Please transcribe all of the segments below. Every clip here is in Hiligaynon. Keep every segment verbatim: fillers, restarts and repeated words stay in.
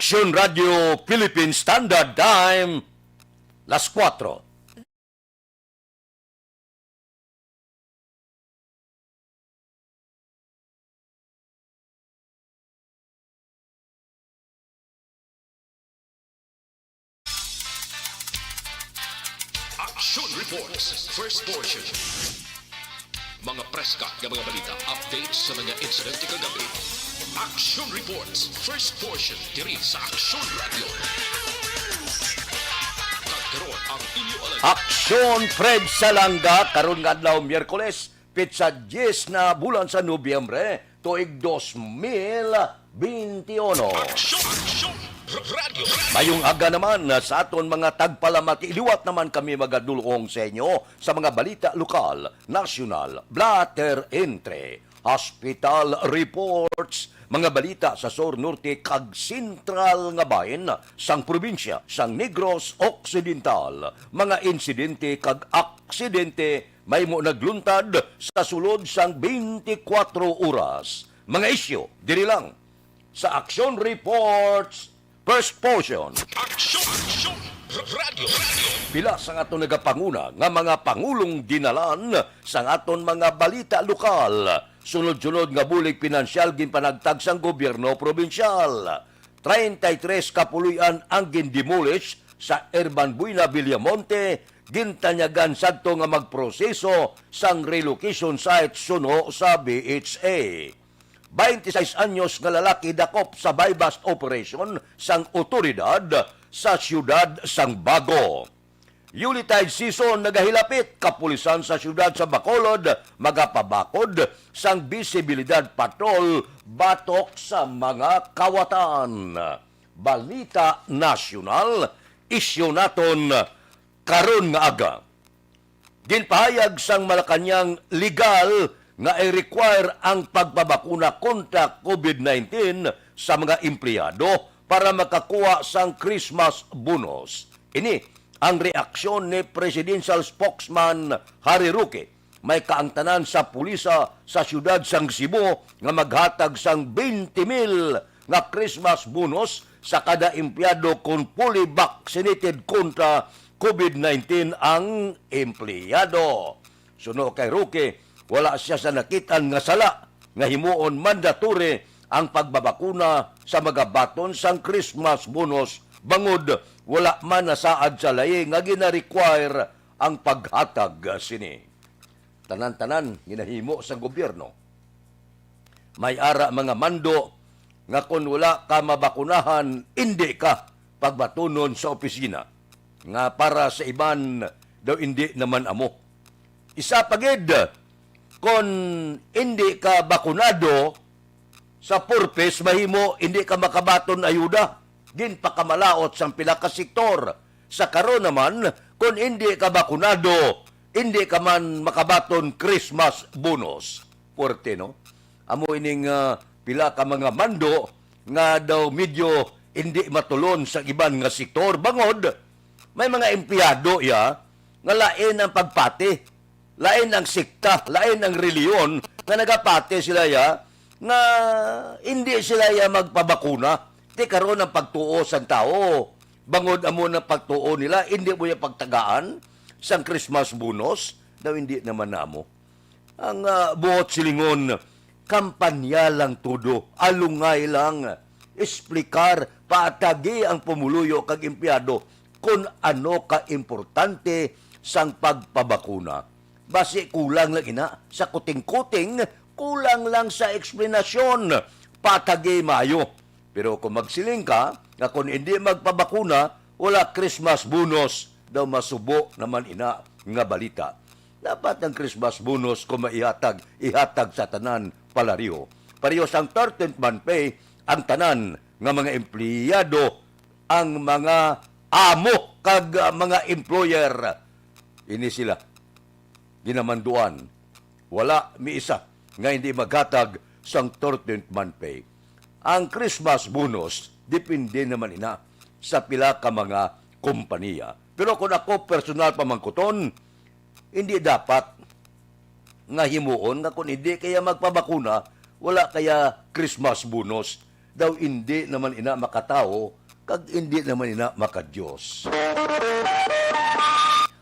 Aksyon Radio Philippine Standard Time, las kuwatro. Action Reports, first portion. Mga preska nga mga balita, updates sa mga insidente kagabi. Action Reports, first portion, diri sa Action Radio. Kag karon ang inyo alang- Aksyon, Fred Salanga, karon nga adlaw, Miyerkules, petsa diyes na bulan sa Nobyembre, tuig dos mil benti uno. Aksyon! Aksyon! R-, Radyo! Mayong aga naman, ah, sa aton mga tagpalamati. Liwat naman kami magadulong sa inyo sa mga balita lokal, nasyonal, blatter entre, hospital reports, mga balita sa sur, norte, kag sentral nga bahin sang probinsya sang Negros Occidental, mga insidente kag aksidente mahimo nagluntad sa sulod sang twenty-four oras. Mga isyu diri lang sa Action Reports First Portion. Action! Action! R-, Radyo! Radyo! Pila sang aton nagapanguna nga mga pangulong dinalan sang aton mga balita lokal. Sunod-sunod nga bulig pinansyal ginpanagtag sang gobyerno probinsyal. Treinta y tres ka puloy-an ang gindemolish sa Urban Buena, Villamonte, gintanyagan sadto nga magproseso sang relocation site suno sa B H A. Twenty-six anyos nga lalaki dakop sa buy-bust operation sang otoridad sa siyudad sang Bago. Yuletide season nagahilapit, kapulisan sa siyudad sa Bacolod magapabakod sang bisibilidad patrol batok sa mga kawatan. Balita nasyonal, isyu naton karon nga aga. Ginpahayag sang Malacañang legal nga i-require ang pagpabakuna kontra COVID nineteen sa mga empleyado para makakuha sang Christmas bonus. Ini ang reaksyon ni Presidential Spokesman Harry Roque. May kaangtanan sa pulisa sa siyudad sang Cebu nga maghatag sang twenty mil nga Christmas bonus sa kada empleyado kon fully vaccinated kontra COVID nineteen ang empleyado. Suno kay Roque, wala sia sa nakit-an nga sala nga himuon mandatory ang pagbabakuna sa magabaton sang Christmas bonus, bangod wala man nasaad sa layi nga gina-require ang paghatag sini. Tanan-tanan ginahimo sang gobyerno. May ara mga mando nga kon wala ka mabakunahan, indi ka pagbatunon sa opisina, nga para sa iban daw indi naman amo. Isa pa gid, kon indi ka bakunado sa purpose, mahimo indi ka makabaton ayuda. Ginpakamalaot sang pila ka sektor. Sa karon naman, kon indi ka bakunado, indi ka man makabaton Christmas bonus. Puwerte, no? Amo ining, ah, pila ka mga mando nga daw medyo indi matulon sa iban nga sektor. Bangod, may mga empleyado, ya, nga lain ang pagpati, lain ang sekta, lain ang reliyon nga nagapati sila, ya, nga indi sila, ya, magpabakuna. Ti karon ang pagtuo sang tawo, bangod amo nang pagtuo nila, indi mo, ya, pagtagaan sang Christmas bonus, daw indi naman namo. Ang, ah, buot silingon, kampanya lang todo, alungay lang, explicar, paatagi ang pumuluyo kag empleyado kon ano ka importante sang pagpabakuna. Basi kulang lang ina sa kuting-kuting, kulang lang sa eksplanasyon, paatagi maayo. Pero kung magsiling ka nga kung hindi magpabakuna, wala Christmas bonus, daw masubo naman ina nga balita. Dapat ang Christmas bonus kung maihatag, ihatag sa tanan palareho. Pareho sang thirteenth month pay ang tanan nga mga empleyado, ang mga amo kag, ah, mga employer. Ini sila ginamanduan. Wala mi isa nga hindi maghatag sang thirteenth month pay. Ang Christmas bonus, depende naman ina sa pila ka mga kompanya. Pero kung ako personal pamangkuton, hindi dapat nga himuon nga kung hindi kaya magpabakuna, wala kaya Christmas bonus. daw indi naman ina makatawo, kag indi naman ina makadios.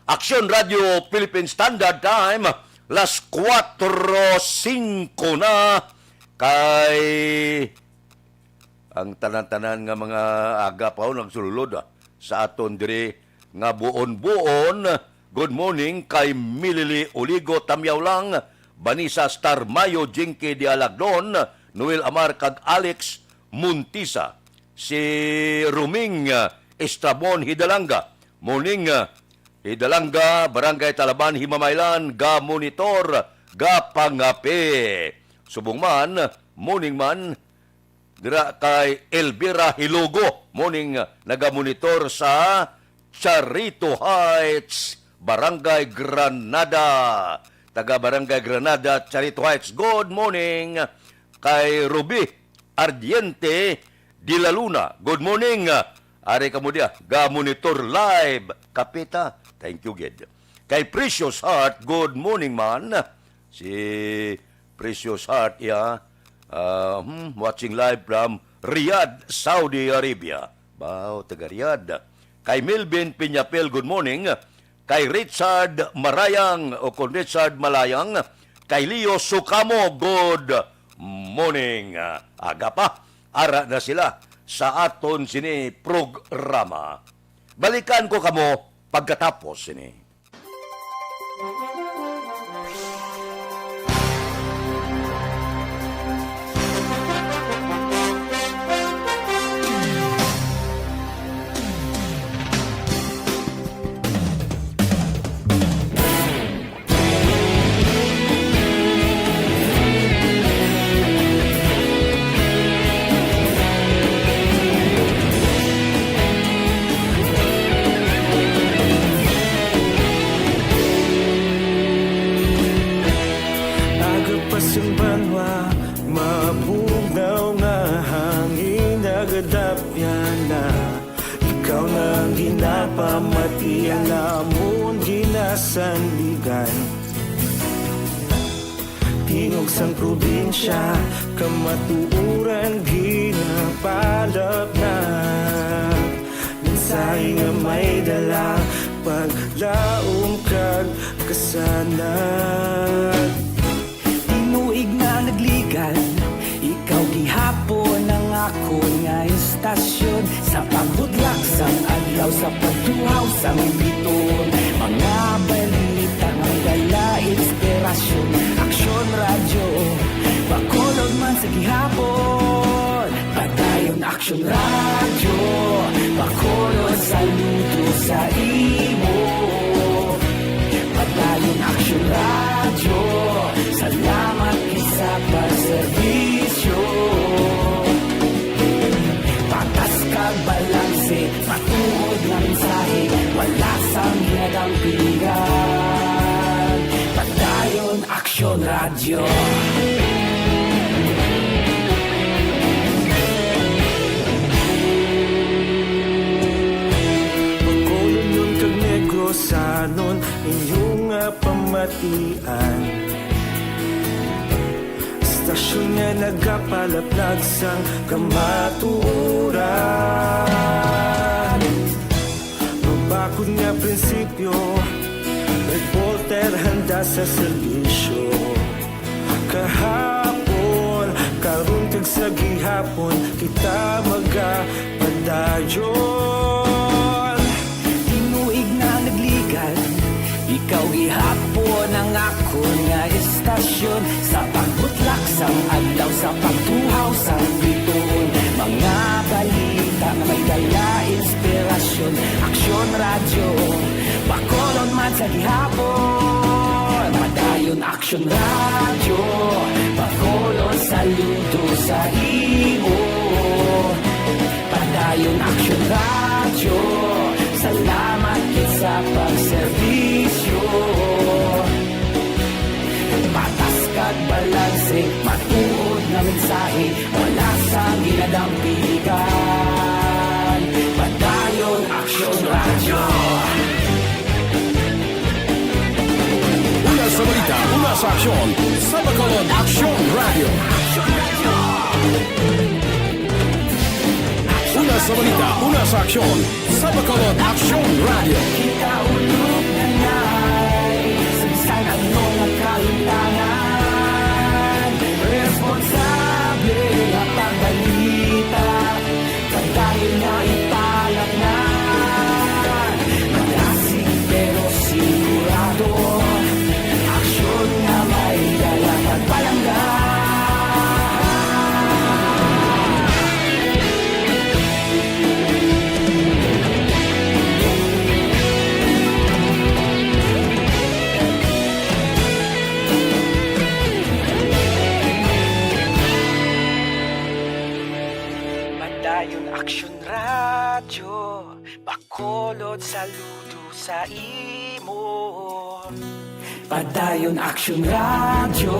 Aksyon Radio Philippine Standard Time, las kuwatro singko na, kay ang tanan-tanan nga mga aga pa, oh, nagsulod, ah, sa aton diri nga buon-buon. Good morning kay Milili Oligo Tamyaw lang, Vanessa Star Mayo, Jinky Dialagdon, Noel Amar kag Alex Montisa. Si Ruming, ah, Estrabon Hidalanga. Morning, ah, Hidalanga, Barangay Talaban, Himamaylan, ga monitor, ga pangape. Subong man, morning man, dira kay Elvira Hilogo, morning, nagamonitor sa Charito Heights, Barangay Granada. Taga Barangay Granada, Charito Heights. Good morning kay Ruby Ardiente de la Luna. Good morning. Ari kamo dia, ga monitor live. Kapita. Thank you, gid. Kay Precious Heart, good morning man. Si Precious Heart, iya, ah, hmm, watching live from Riyadh, Saudi Arabia. Wow, taga Riyadh. Kay Melvin Piñapel, good morning. Kay Richard Marayang, o kon Richard Malayang. Kay Leo Sukamo, good morning. Aga pa, ara na sila sa aton sini programa. Balikan ko kamo pagkatapos sini. Aga pa sang banwa, mabugnaw nga hangin nagadapyan na. Ikaw na ang ginapamati, ang amon ginasandigan. Tingog sang probinsya, kamatuoran ginapalapnag. Mensahe nga may dala, paglaom kag kasanag. Tinuig na nagligan, ikaw gihapon ang akon nga istasyon. Sa pagbutlak sang adlaw, sa pagtuhaw sang biton, mga balita may dala inspirasyon. Aksyon Radyo, Bacolod man sa gihapon. Padayon Aksyon Radyo, Bacolod, saludo sa imo. Padayon Aksyon Radyo, salamat gid sa pagserbisyo. Patas kag balanse, matuod nga mensahe, wala sang ginadampigan. Padayon Aksyon Radyo. Bacolodnon kag Negrosanon, inyo nga pamatian. Istasyon nga nagapalaplag sang kamatuoran. Mabakod nga prinsipyo, reporter handa sa serbisyo. Kahapon, karon kag sa gihapon, kita magapadayon. Tinuig na nagligan, ikaw gihapon ang akon nga istasyon. Sa pagbutlak sang adlaw, sa pagtuhaw sang biton, mga balita nga may dala inspirasyon. Aksyon Radyo, Bacolod man sa gihapon. Padayon Aksyon Radyo, Bacolod, saludo sa imo. Padayon Aksyon Radyo, salamat gid sa pagserbisyo. Patas kag balanse, matuod nga mensahe, wala sang ginadampigan. Padayon Aksyon Radyo. Una sa balita, una sa aksyon, sa Bacolod Aksyon Radyo. Sa balita, una sa aksyon, sa Bacolod Aksyon Radio. Kita ulog na nai, sa bisan ano nga kahimtangan, responsable nga pagbalita, padayon nga ipalatnan. Malasig pero sigurado, aksyon nga may dala kag palangga. Padayon Aksyon Radyo, Bacolod, saludo sa imo. Padayon Aksyon Radyo,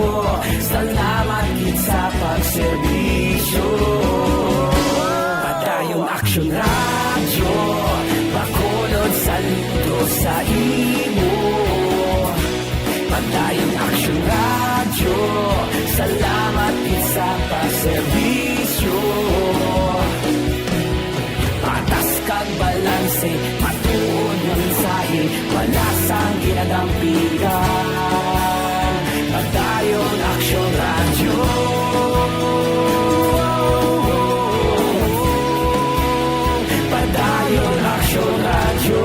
salamat gid sa pagserbisyo. Padayon Aksyon Radyo, Bacolod, saludo sa imo. Padayon Aksyon Radyo, salamat gid sa pagserbisyo. Patas kag balanse, matuod nga mensahe, wala sang ginadampigan. Padayon Aksyon Radyo. Padayon Aksyon Radyo.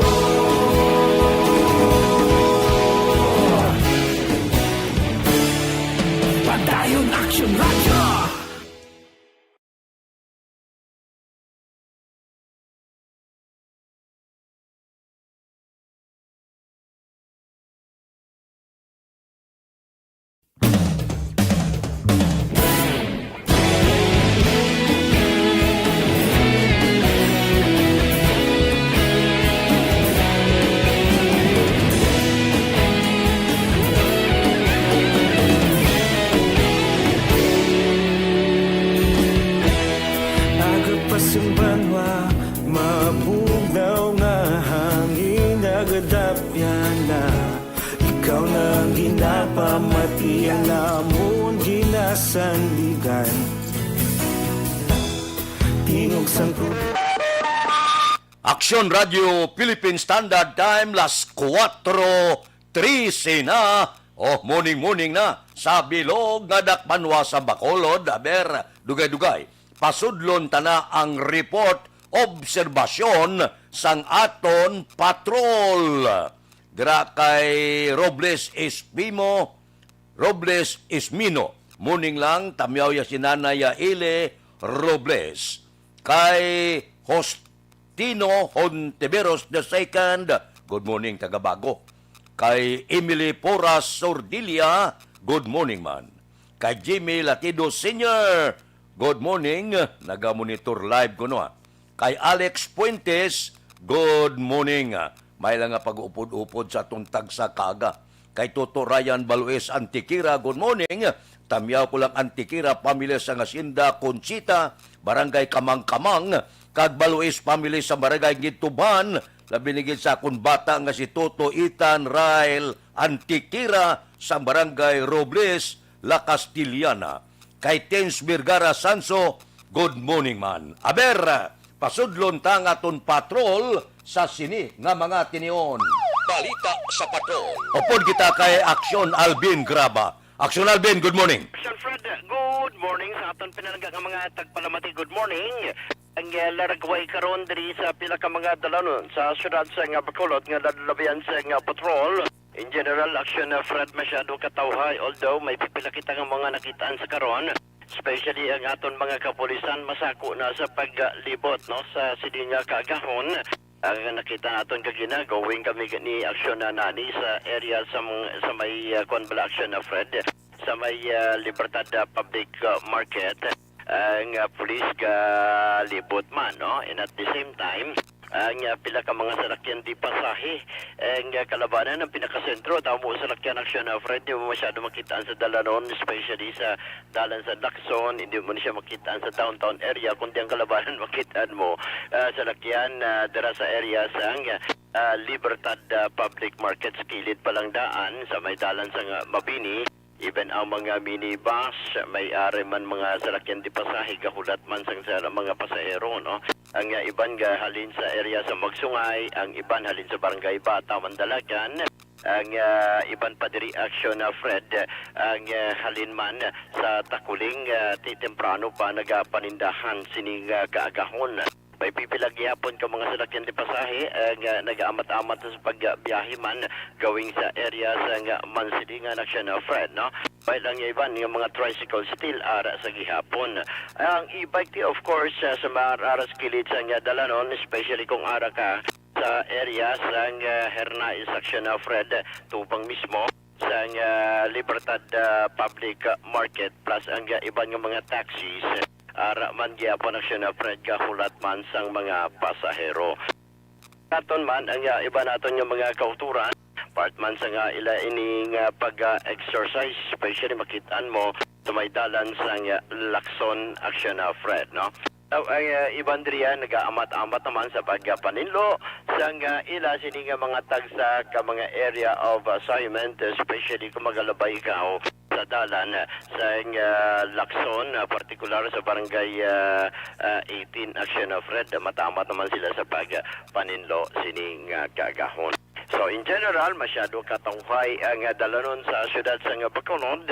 Padayon Aksyon Radyo. Agapas ang banwa, mabugnaw nga hangin, nagadapyan na. Ikaw na ang ginapamati, ang amon ginasandigan. Tingog sang Aksyon Radio Philippine Standard Time, las kuwatro trese na. Oh, morning, morning na sa bilog nga dakbanwa sa Bacolod. Aber, dugay-dugay, pasudlon ta na ang report, obserbasyon sang aton patrol. Dira kay Robles Espimo, Robles Ismino. Morning lang, tamyaw ya si Nanay ya Ile Robles. Kay Hostino Hontiveros the second, good morning, taga Bago. Kay Emily Porras Sordilia, good morning man. Kay Jimmy Latido Senior, good morning. Naga-monitor live kuno, ha. Kay Alex Fuentes, good morning. May lang nga pag-upod-upod sa atong tagsa kaaga. Kay Toto Ryan Balues Antiquera, good morning. Tamyaw ko lang Antiquera, pamilya sang Hacienda Conchita, Barangay Kamangkamang, kag Balues family sa Barangay Gintubhan, labi na gid sa akon bata nga si Toto Ethan Rael Antiquera sa Barangay Robles, La Castellana. Kay Tens Vergara Sanso, good morning man. Aber, pasudlon ta ang aton patrol sa sini nga mga tinion. Balita sa patrol. Upod kita kay Aksyon Alvin Graba. Aksyon Alvin, good morning. Sir Fred, good morning sa aton pinalangga nga mga tagpalamati. Good morning. Ang, eh, laragway karon diri sa pila ka mga dalanon sa siyudad sa nga Bacolod nga nadalabihan sa nga patrol. In general, Aksyon, uh, Fred, masyado katawhay, although may pipila kita nga mga nakitaan sa karon, especially ang aton mga kapulisan masako na sa paglibot, no, sa sini nga kaagahon. Ang nakita naton kagina, going kami ni Aksyon na nani sa area sa, mga- sa may, uh, kwan bala, Aksyon, uh, Fred, sa may, uh, Libertad, uh, Public, uh, Market. Ang, uh, pulis galibot man, no? And at the same time, ang, ah, pila ka mga salakyan di pasahe. Ang, ah, kalabanan ang pinakasentro, damo salakyan, Aksyon, ah, Fred, di mo masyado makita sa dalanon, especially sa dalan sa Lacson, hindi mo na siya makita sa downtown area, kundi ang kalabanan makita mo, ah, salakyan, ah, dira sa area sang, ah, Libertad, ah, Public Market, sa kilid pa lang daan, sa may dalan sa nga Mabini. Even ang mga minibus, may ari man mga salakyan di pasahe, gahulat man sang sa mga pasahero, no? Ang, ah, iban nga halin sa area sa Magsungay, ang iban halin sa Barangay Bata, Mandalagan, ang, ah, iban pa diri, Action, ah, Fred, ang, ah, halin man sa Takuling, ah, ti temprano pa nagapanindahan sining, ah, kaagahon. May pipila gihapon ka mga salakyan ti pasahe, ah, nga nagaamat-amat sa pagbiyahe man going sa area sa nga Mansilingan, Action, ah, Fred, no? May lang iban nga mga tricycle still ara sa gihapon. Ang e-bike ti, of course, ah, sa mga ara sa kilid sa nga dalanon, especially kung ara ka sa area sang, ah, Hernais, Action, ah, Fred, tubang mismo sang, ah, Libertad, ah, Public, ah, Market, plus ang, ah, iban nga mga taxis, ara man gyapon, Action, ah, Fred, gahulat man sang mga pasahero. Aton man ang, ah, iban naton nga mga kauturan, part man sa nga ila ini nga pag, ah, exercise, especially makit-an mo sa may dalan sang, ah, Lacson, Action, ah, Fred, no? Aw, ang, ah, iban diri, ah, nagaamat-amat naman sa pagpaninlo sang, ah, ila sini nga mga tagsa ka mga area of assignment, especially kung magalabay ikaw sa dalan, ah, sang, ah, Lacson, ah, partikular sa barangay, ah, ah, eighteen, Action, ah, Fred, amat-amat naman sila sa pagpaninlo sini nga kaagahon. So, in general, masyado katawhay ang, ah, dalanon sa siyudad sang Bacolod.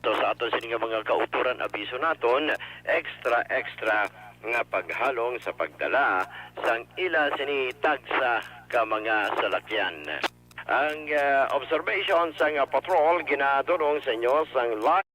So, sa aton sini nga mga kauturan, abiso naton, extra, extra nga paghalong sa pagdala sang ila sini tagsa ka mga salakyan. Ang, ah, observation sang, ah, patrol ginadunong sa inyo sang live.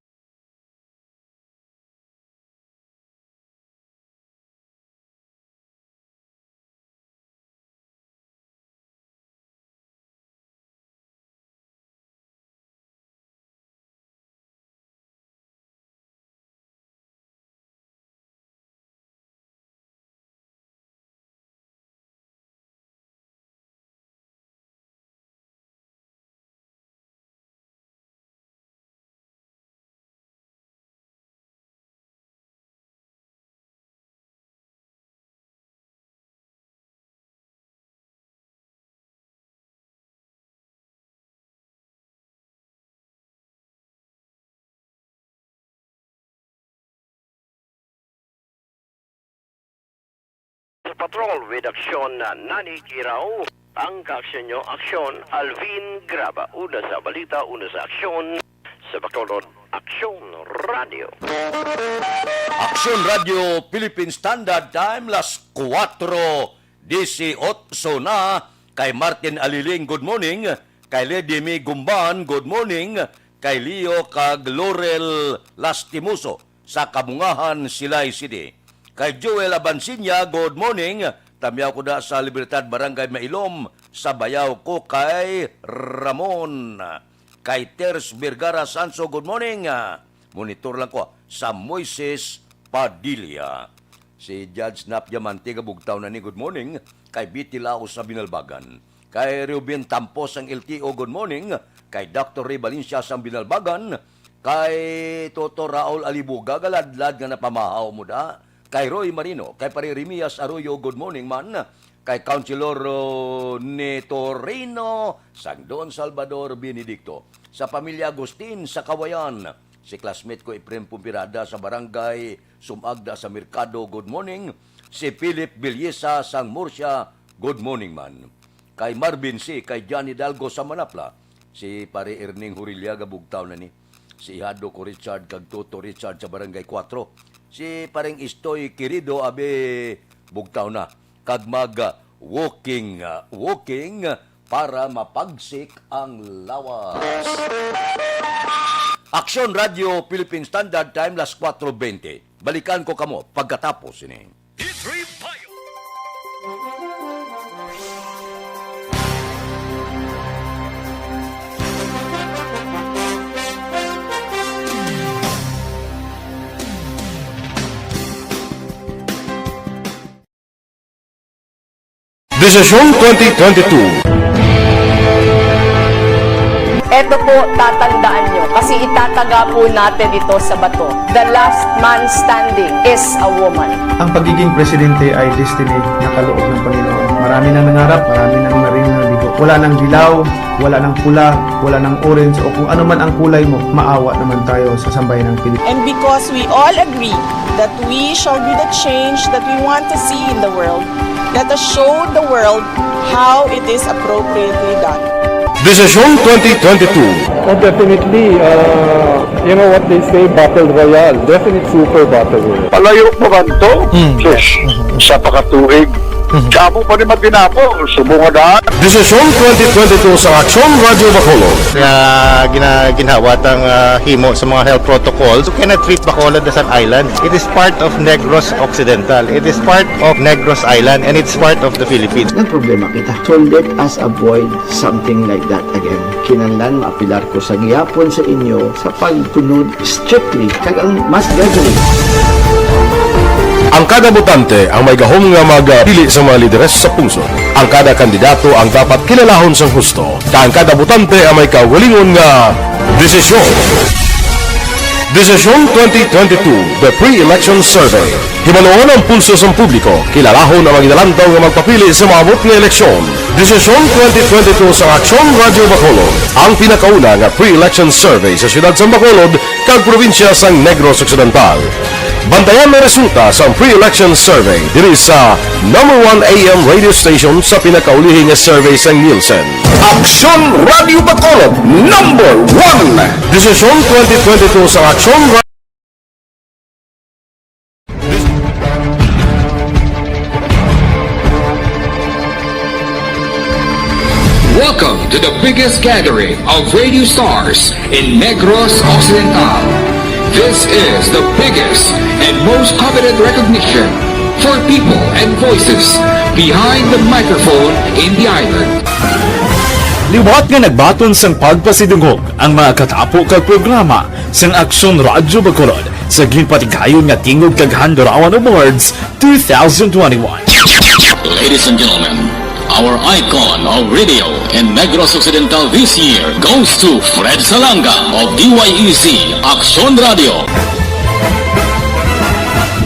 Sa patrol with Aksyon, Nani Kiraw, ang kaaksyon nyo, Aksyon, Alvin Graba. Una sa balita, una sa aksyon, sa Bacolod, Aksyon Radio. Aksyon Radio Philippine Standard Time, las kuwatro disiotso na. Kay Martin Aliling, good morning. Kay Lady May Gumban, good morning. Kay Leo kag Laurel Lastimoso sa Kabungahan, Silay City. Kay Joel Abansinya, good morning. Tamyaw ko na sa Libertad, Barangay Mailom, sa Bayaw ko kay Ramon. Kay Ters Vergara Sanso, good morning. Monitor lang ko sa Moises Padilla. Si Judge Nap Diamante, kabugtaw na ni, good morning. Kay Betty Laos sa Binalbagan. Kay Reuben Tampos ang L T O, good morning. Kay Doctor Ray Valencia sang Binalbagan. Kay Toto Raul Alibuga, galadlad nga napamahaw mo da. Kay Roy Marino, kay Pare Remias Arroyo, good morning man. Kay Councilor, uh, Nitorino sang Don Salvador Benedicto. Sa pamilya Agustin sa Kawayan, si classmate ko Efrem Pumpirada sa Barangay Sumagda sa Merkado, good morning. Si Philip Villesa sang Murcia, good morning man. Kay Marvin C, kay Johnny Dalgo sa Manapla, si Pare Erning Hurilla, kabugtaw na ni. Si Ihado ko Richard kag Toto Richard sa Barangay Cuatro. Si Pareng Istoy Querido, abi, bugtaw na. Kag mag, ah, walking, ah, walking para mapagsik ang lawas. Aksyon Radio Philippine Standard Time, las kuwatro bente. Balikan ko kamo pagkatapos ini. History Bio. Desisyon twenty twenty-two. Eto po, tatandaan nyo, kasi itataga po natin ito sa bato. The last man standing is a woman. Ang pagiging presidente ay destiny na kaloob ng Panginoon. Marami nang nangarap, marami nang naring nabigo. Wala nang dilaw, Wala nang pula, wala nang orange, o kung ano man ang kulay mo, maawa naman tayo sa sambayanang Pilipino. And because we all agree that we shall be the change that we want to see in the world, let us show the world how it is appropriately done. Desisyon twenty twenty-two. Oh, definitely. Uh, you know what they say, battle royale. Definite super battle royale. Palayo pa man to? Mm. Sus, sa pakatuig. Mm. Kamo pa ni Matinapol, subong nga daan. Desisyon twenty twenty-two sa Aksyon Radyo Bacolod. Nga gina-, ginhawa tang, ah, himo sa mga health protocols. You cannot treat Bacolod as an island. It is part of Negros Occidental. It is part of Negros Island, and it's part of the Philippines. Nagproblema kita. So let us avoid something like that again. Kinahanglan maapelar ko sa gihapon sa inyo sa pagtunod strictly kag ang mass gathering. Ang kada botante ang may gahom nga magpili sa mga lideres sa pungsod. Ang kada kandidato ang dapat kilalahon sang husto, kag ang kada botante ang may kaugalingon nga desisyon. Desisyon twenty twenty-two, the pre-election survey. Hibaluon ang pulso sang publiko, kilalahon ang mga ginalantaw nga magpapili sa maabot nga eleksyon. Desisyon twenty twenty-two sa Aksyon Radyo Bacolod, ang pinakauna nga pre-election survey sa siyudad sang Bacolod kag probinsya sang Negros Occidental. Bantayan ang resulta sang pre-election survey diri sa number one A M radio station sa pinakaulihi nga survey sang Nielsen. Aksyon Radyo Bacolod, number one. Desisyon twenty twenty-two sa Aksyon Ra- Welcome to the biggest gathering of radio stars in Negros Occidental. This is the biggest and most coveted recognition for people and voices behind the microphone in the island. Liwat nga nagbaton sang pagpasidungog ang mga katapo kag programa sang Aksyon Radyo Bacolod sa ginpatigayon nga Tingog kag Handurawan Awards two thousand twenty-one. Ladies and gentlemen, our icon of radio in Negros Occidental this year goes to Fred Salanga of D Y E Z Aksyon Radyo.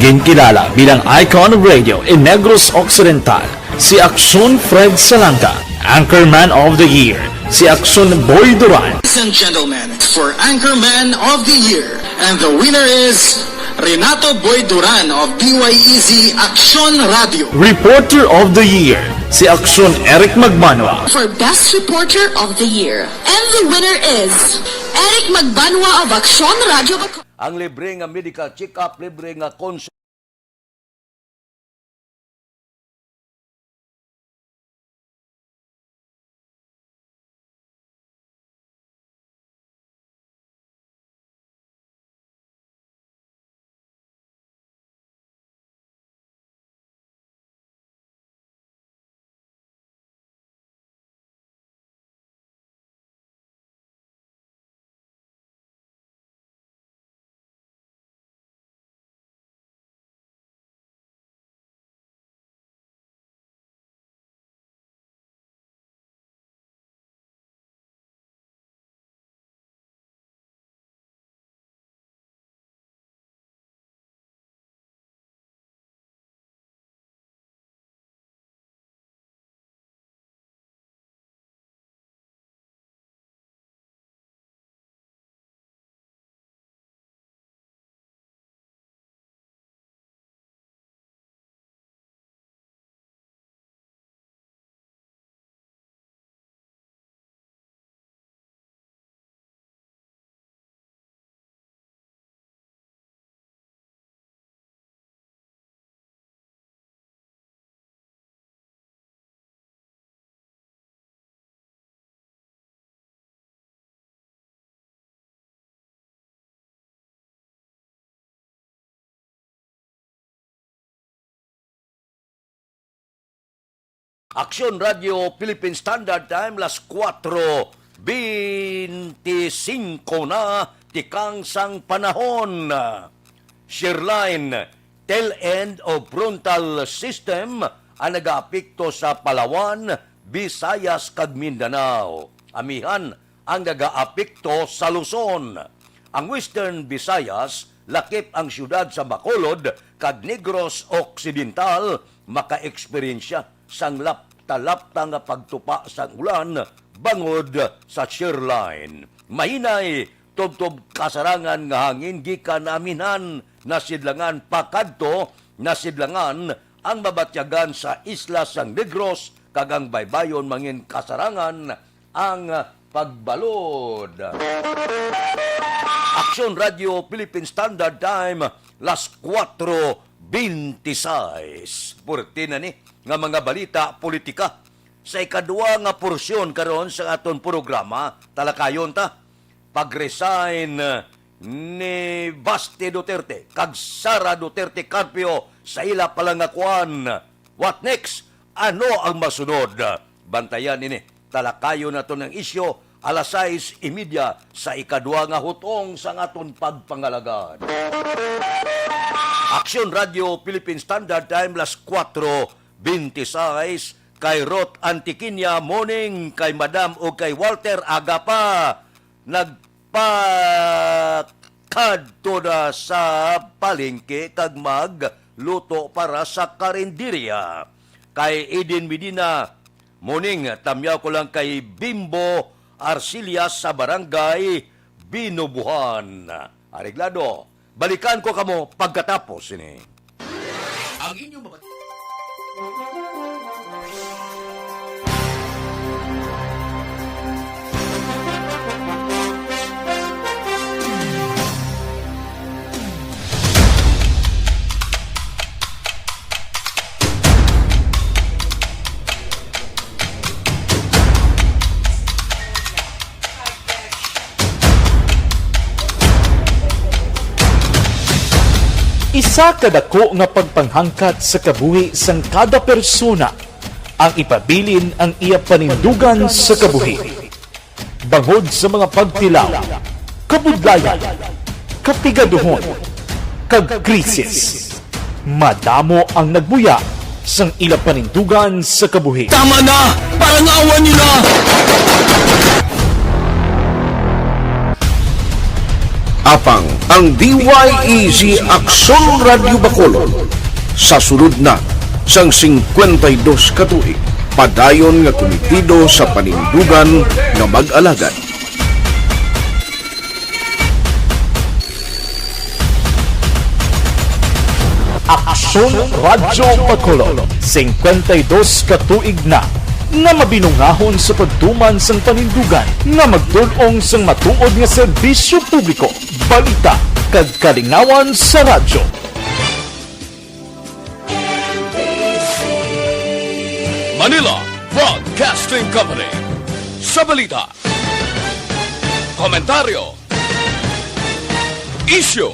Ginkilala bilang icon of radio in Negros Occidental si Aksyon Fred Salanga, Anchorman of the Year, si Aksyon Boy Duran. Ladies and gentlemen, for Anchorman of the Year, and the winner is Renato Boy Duran of D Y E Z Aksyon Radyo. Reporter of the Year, si Aksyon Eric Magbanwa. For Best Reporter of the Year, and the winner is Eric Magbanwa of Aksyon Radyo Bacolod. Ang libre nga medical check-up, libre nga cons- Aksyon Radyo Philippine Standard Time, las kuwatro beinti singko na, tikang sang panahon. Shearline, tail end of frontal system ang nagaapekto sa Palawan, Visayas, kag Mindanao. Amihan ang nagaapekto sa Luzon. Ang Western Visayas, lakip ang siyudad sa Bacolod kag Negros Occidental, makaeksperyensya sang lapta-lapta nga pagtupa sang ulan bangod sa shear line. Mahinay, tubtob kasarangan nga hangin gikan aminhan, nasidlangan pakadto, nasidlangan ang mabatyagan sa isla sang Negros, kag ang baybayon mangin kasarangan ang pagbalod. Aksyon Radio Philippine Standard Time, las kuwatro beintiseis. Purti na ni nga mga balita politika. Sa ikadua nga porsyon karon sa aton programa, talakayon ta. Pag-resign ni Basti Duterte kag Sara Duterte Carpio sa ila palangakuan. What next? Ano ang masunod? Bantayan ini. Talakayon naton ang isyu alas sais y media sa ikadua nga hutong sang aton pagpangalagad. Aksyon Radio Philippine Standard Time, las kuwatro beintiseis, kay Ruth Antiquiña, morning, kay Madam, ug kay Walter, aga pa, nagpakadto na sa palengke kag magluto para sa karinderya. Kay Eden Medina, morning, tamyaw ko lang kay Bimbo Arcillas sa Barangay Binubuhan. Areglado. Balikan ko kamo pagkatapos sini. Ang inyong mabat- Isa ka dako nga pagpanghangkat sa kabuhi sang kada persona ang ipabilin ang iya panindugan sa kabuhi. Bangod sa mga pagtilaw, kabudlayan, kapigaduhon, kag krisis, madamo ang nagbuya sang ila panindugan sa kabuhi. Tama na! Parang awa nila! Apang ang D Y E Z Aksyon Radyo Bacolod sa sulod na sang singkwenta y dos ka tuig, padayon nga kumitido sa panindugan nga mag-alagad. Aksyon Radyo Bacolod, singkwenta y dos ka tuig na nga mabinungahon sa pagtuman sang panindugan nga magdul-ong sang matuod nga serbisyo publiko, balita, kag kalingawan sa radyo. Manila Broadcasting Company. Sa balita, komentaryo, isyu,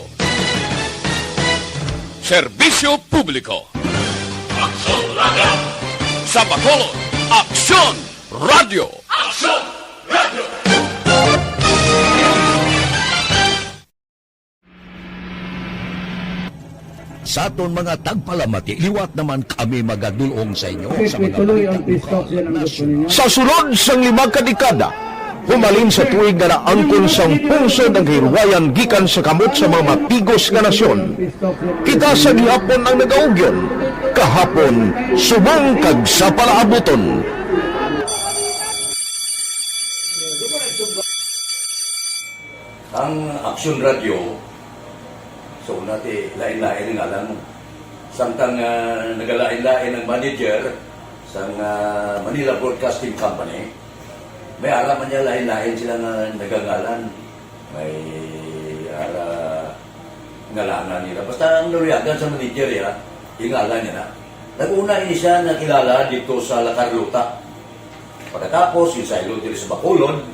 serbisyo publiko. Aksyon Radyo. Sa Bacolod, Aksyon Radyo. Aksyon Radyo. Sa aton mga tagpalamati, liwat naman kami magadul-ong sa inyo sa mga balita. Sa sulod sang lima ka dekada, humalin sa tuig nga naangkon sang pungsod ang kahilwayan gikan sa kamot sa mga matigos nga nasyon. Kita sa gihapon ang nagaugyon, kahapon, subong kag sa palaabuton. Ang Aksyon Radyo, sa una ti lain-lain ang ngalan. Samtang, ah, nagalain-lain ang manager sang, ah, Manila Broadcasting Company, may ara man niya lain-lain sila nga nagangalan. May ara ngalanan nila. Basta ang naluyagan sa manager, ya, ingalan niya na. Nag-una ini siya nakilala dito sa La Carlota. Pagkatapos, ginsaylo diri sa Bacolod,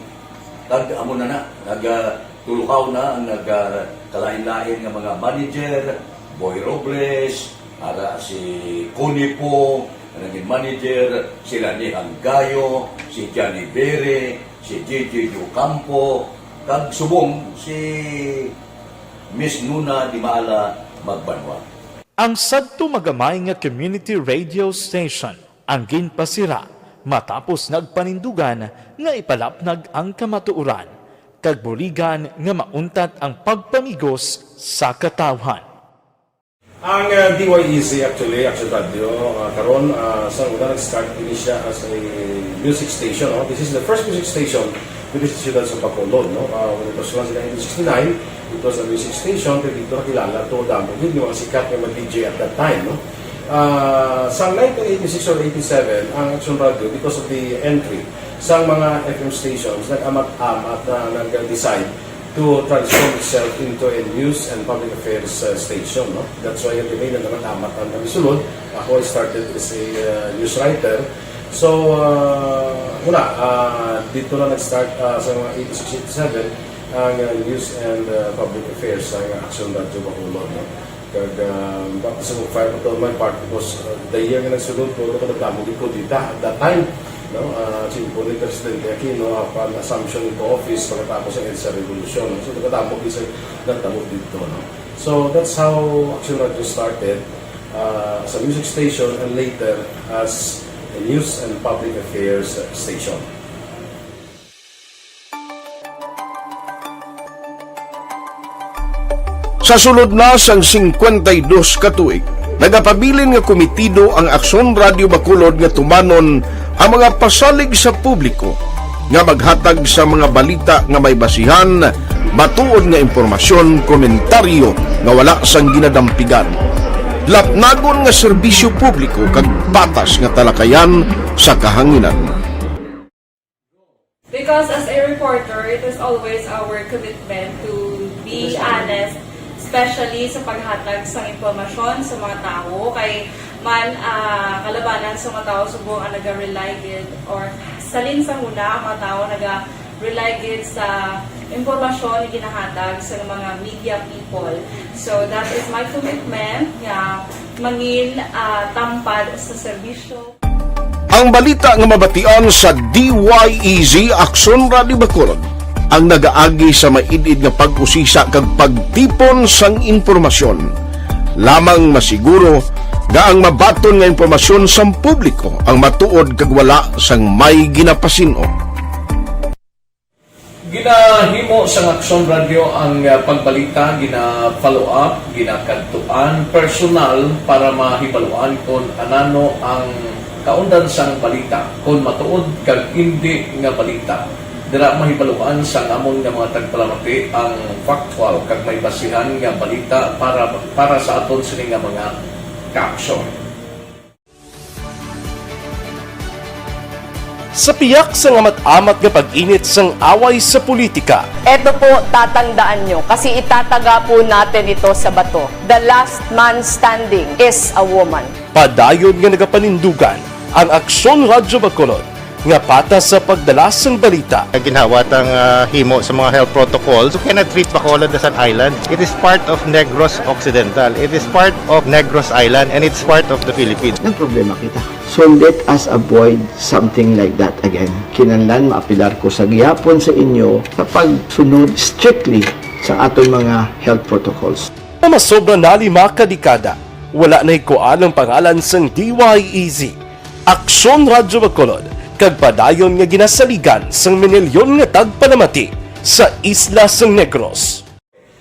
kag amo na na, nag, ah, tuluhaw na ang nag, ah, kalain-lain nga mga manager, Boy Robles, ara si Connie Po, nga naging manager, si Lani Hanggayo, si Johnny Bere, si J J Ocampo, kag subong si Miss Nuna Di Maala Magbanwa. Ang sadto magamay nga community radio station ang ginpasira matapos nagpanindugan nga ipalapnag ang kamatuoran kag buligan nga mauntat ang pagpamigos sa katawhan. Ang uh, D Y E Z actually, Action Radio, uh, karon uh, sa una nag-start ini siya as a music station. No? This is the first music station diri sa siyudad sa Bacolod. No? Uh, when it was launched in nineteen sixty-nine, it was a music station, pero dito nakilala to damo gid yung mga sikat nga mga D J at that time. No? Uh, sa nineteen eighty-six or eighty-seven, ang Action Radio, because of the entry sa mga F M stations, nag-amat-amat na nag-decide to transform itself into a news and public affairs uh, station. No? That's why kami nagkakatamat ang kami sulod. Ako, I started as a uh, news writer. So, uh, wala. Uh, dito na nag-start uh, sa mga eighty-six, eighty-seven ang uh, news and uh, public affairs sa uh, Action Radio Bacolod. No? Kag uh, baka sa fire ko to my part because uh, the year nga nagsulod ko, nagkadamo di ko dita at that time. No? Uh, Simpo ni Presidente Aquino, upon assumption into office, pagkatapos ng EDSA Revolution. No? So, nagkadamo di sa nagtabo dito. No? So, that's how Action Radio started uh, as a music station and later as a news and public affairs station. Sa sulod na sang singkwenta y dos ka tuig, nagapabilin nga komitido ang Aksyon Radio Bacolod nga tumanon ang mga pasalig sa publiko nga maghatag sa mga balita nga may basihan, matuod nga impormasyon, komentaryo nga wala sang ginadampigan, lapnagon nga serbisyo publiko kag patas nga talakayan sa kahanginan. Because as a reporter, it is always our commitment to be honest, especially sa paghatag sang impormasyon sa mga tawo, kay man ah, kalabanan sa mga tawo subong ang naga-rely gid or salin sa huna ang mga tawo naga-rely gid sa impormasyon nga ginahatag sa mga media people. So that is my commitment nga mangin ah, tampad sa serbisyo. Ang balita nga mabatian sa D Y E Z Aksyon Radio Bacolod ang nagaagi sa maid-id nga pag-usisa kag pagtipon sang impormasyon. Lamang masiguro nga ang mabaton nga impormasyon sang publiko ang matuod kag wala sang may ginapasin-o. Ginahimo sang Aksyon Radio ang ah, pagbalita, gina-follow up, ginakadtuan personal para mahibaluan kon anano ang kaundan sang balita, kon matuod kag indi nga balita. Dira mahibaluan sang amon nga mga tagpalamati ang factual kag may basihan nga balita para para sa aton sini nga mga kaaksyon. Sa piyak sang amat-amat nga pag-init sang away sa politika, Eto po, tatandaan nyo, kasi itataga po natin ito sa bato. The last man standing is a woman. padayon nga nagapanindugan ang Aksyon Radyo Bacolod nga patas sa pagdala sang balita. Ginhawat ang ah, himo sa mga health protocols. You cannot treat Bacolod as an island. It is part of Negros Occidental. It is part of Negros Island and it's part of the Philippines. Nagproblema kita. So let us avoid something like that again. Kinahanglan maapilar ko sa gihapon sa inyo sa pagsunod strictly sa aton mga health protocols. Nga masobra na lima ka dekada, wala nahikuan ang pangalan sang D Y E Z, Aksyon Radyo Bacolod, kag padayon nga ginasaligan sang minilyon nga tagpalamati sa isla sang Negros.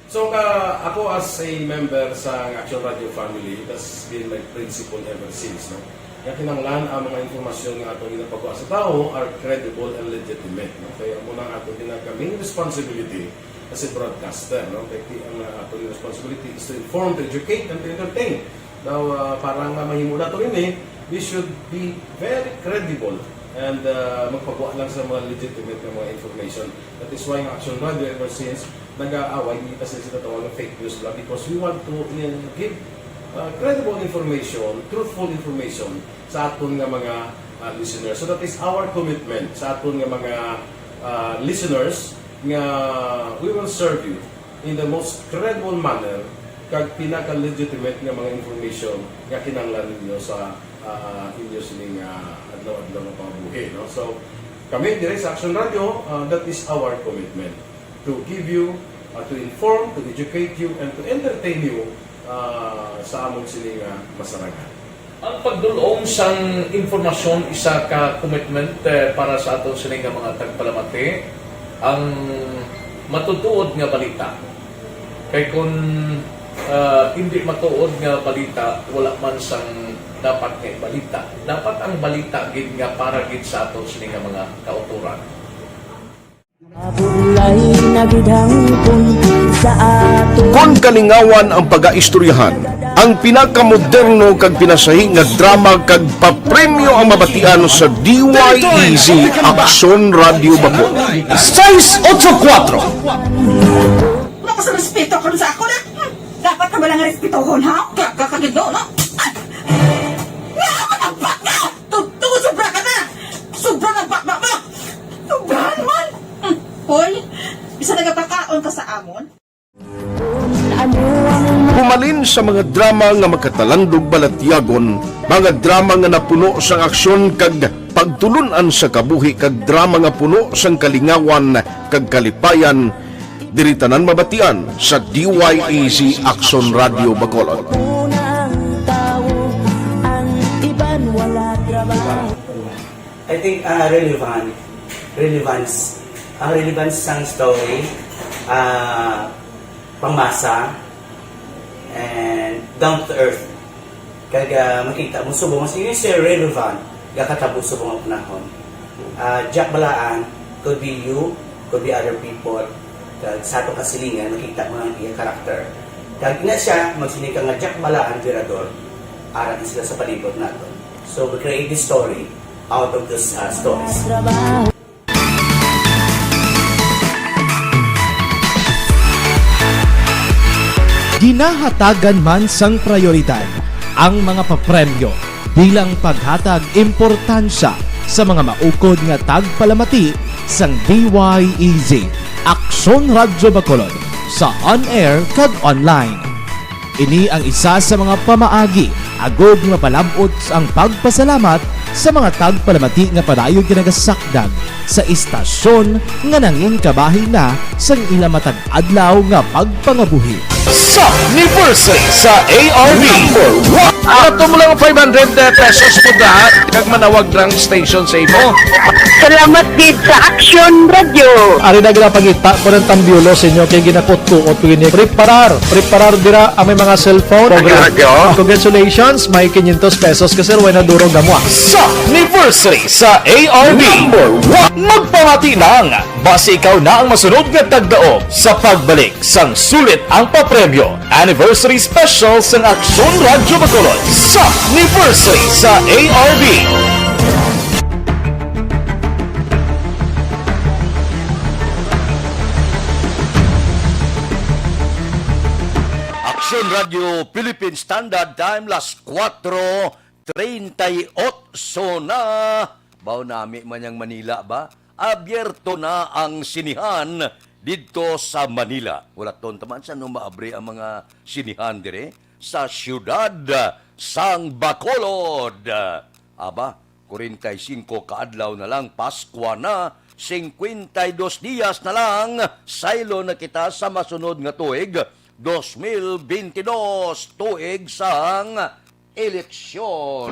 So ka, ako as a member sa Action Radio family, that's been my principle ever since. No? Kaya kinanglan ang mga informasyon nga ato ginapagawa sa tao are credible and legitimate. No? Kaya mo na ato ginagawa main responsibility as a broadcaster. No? Kaya ki- ang uh, ato responsibility is to inform, to educate, and to entertain. Now, uh, para nga mahimo nato ini, we should be very credible and uh, magpagawa lang sa mga legitimate nga mga information. That is why ang Action Radio ever since nag-aaway kita sa ginatawag nga fake news lang because we want to uh, give uh, credible information, truthful information sa aton nga mga uh, listeners. So that is our commitment sa aton nga mga uh, listeners nga we will serve you in the most credible manner kag pinaka-legitimate nga mga information nga kinahanglan ninyo sa uh, inyo sining uh, adlaw-adlaw nga pangabuhi. No? So, kami dire sa Action Radio, uh, that is our commitment to give you, uh, to inform, to educate you, and to entertain you uh, sa amon sining uh, masarangan. Ang pagdul-ong sang impormasyon isa ka commitment eh, para sa aton sini nga mga tagpalamati ang matutuod nga balita. Kay kun Ah, hindi matuod nga balita, wala man sang dapat nga balita. Dapat ang balita gid nga para gid sa aton sini nga mga kautoran. Mabulay na gid hangpon sa ato. Kon kalingawan ang pagaistoryahan, ang pinakamoderno kag pinasahi nga drama kag papremyo ang mabatian sa D Y E Z Aksyon Radyo Bacolod. Sais otso kuwatro. Wala ka sa respeto karon sa ako na. Hmm. Dapat ka ba lang respetohon, ha? Gaga ka gid, no? Ay! Nga ka nagbaka! Totoo, sobra ka na! Sobra na baka mo! Sobrahan man! Hmm. Hoy, bisa nagapakaon ka sa amon? Pumalin sa mga drama nga makatalandog balatyagon, mga drama nga napuno sang aksyon kag pagtulun-an sa kabuhi, kag drama nga puno sang kalingawan kag kalipayan, diri tanan mabatian sa D Y E Z Aksyon Radyo Bacolod. Unang tawo, ang iban wala trabaho. I think, ah, relevant, relevance, ang relevance sang story, ah, pangmasa, and down to earth. Kag, ah, makita mo subong, mas yun siya relevant, gakatabo subong ang panahon. Ah, Jack Balaan, could be you, could be other people. Kag sa ato kasilingan, makita mo ang iya karakter. Kag ina siya, magsiling ka nga Jack Balaan, Virador, ara sila sa palibot nato. So, we create this story out of those, ah, stories. Ginahatagan man sang prayoridad ang mga papremyo bilang paghatag importansya sa mga maukod nga tagpalamati sang D Y E Z, Aksyon Radyo Bacolod, sa on-air kag online. Ini ang isa sa mga pamaagi agod nga mapalab-ot ang pagpasalamat sa mga tagpalamati nga padayon ginagasakdag sa istasyon nga nangin kabahin na sang ila matag adlaw nga pagpangabuhi. Sa anniversary sa A R B. Number one. Ato mo lang five hundred pesos mo lahat kag manawag lang station sa imo. Salamat gid sa Action Radio. Ari na ginapangita ko ng tambyulo sa inyo kay ginakutkuot ko ini. Preparar, preparar dira ang may mga cellphone. Action Radio. Congratulations, may quinientos pesos ka, sir, way na durog amo, ah. Sa anniversary sa A R B. Number one. Magpamati lang. Basi ikaw na ang masunod nga tagdaog sa pagbalik sang sulit ang papremyo. Anniversary Special sang Aksyon Radyo Bacolod sa anniversary sa A R B. Aksyon Radyo Philippine Standard Time, las kuwatro treinta y ocho na. Bao nami man yang Manila ba? Abierto na ang sinihan didto sa Manila. Wala ton taman sa no maabri ang mga sinihan dire sa siyudad sang Bacolod. Aba, kwarenta y singko ka adlaw na lang, Paskwa na, singkwenta y dos dias na lang, saylo na kita sa masunod nga tuig, dos mil benti dos, tuig sang eleksyon.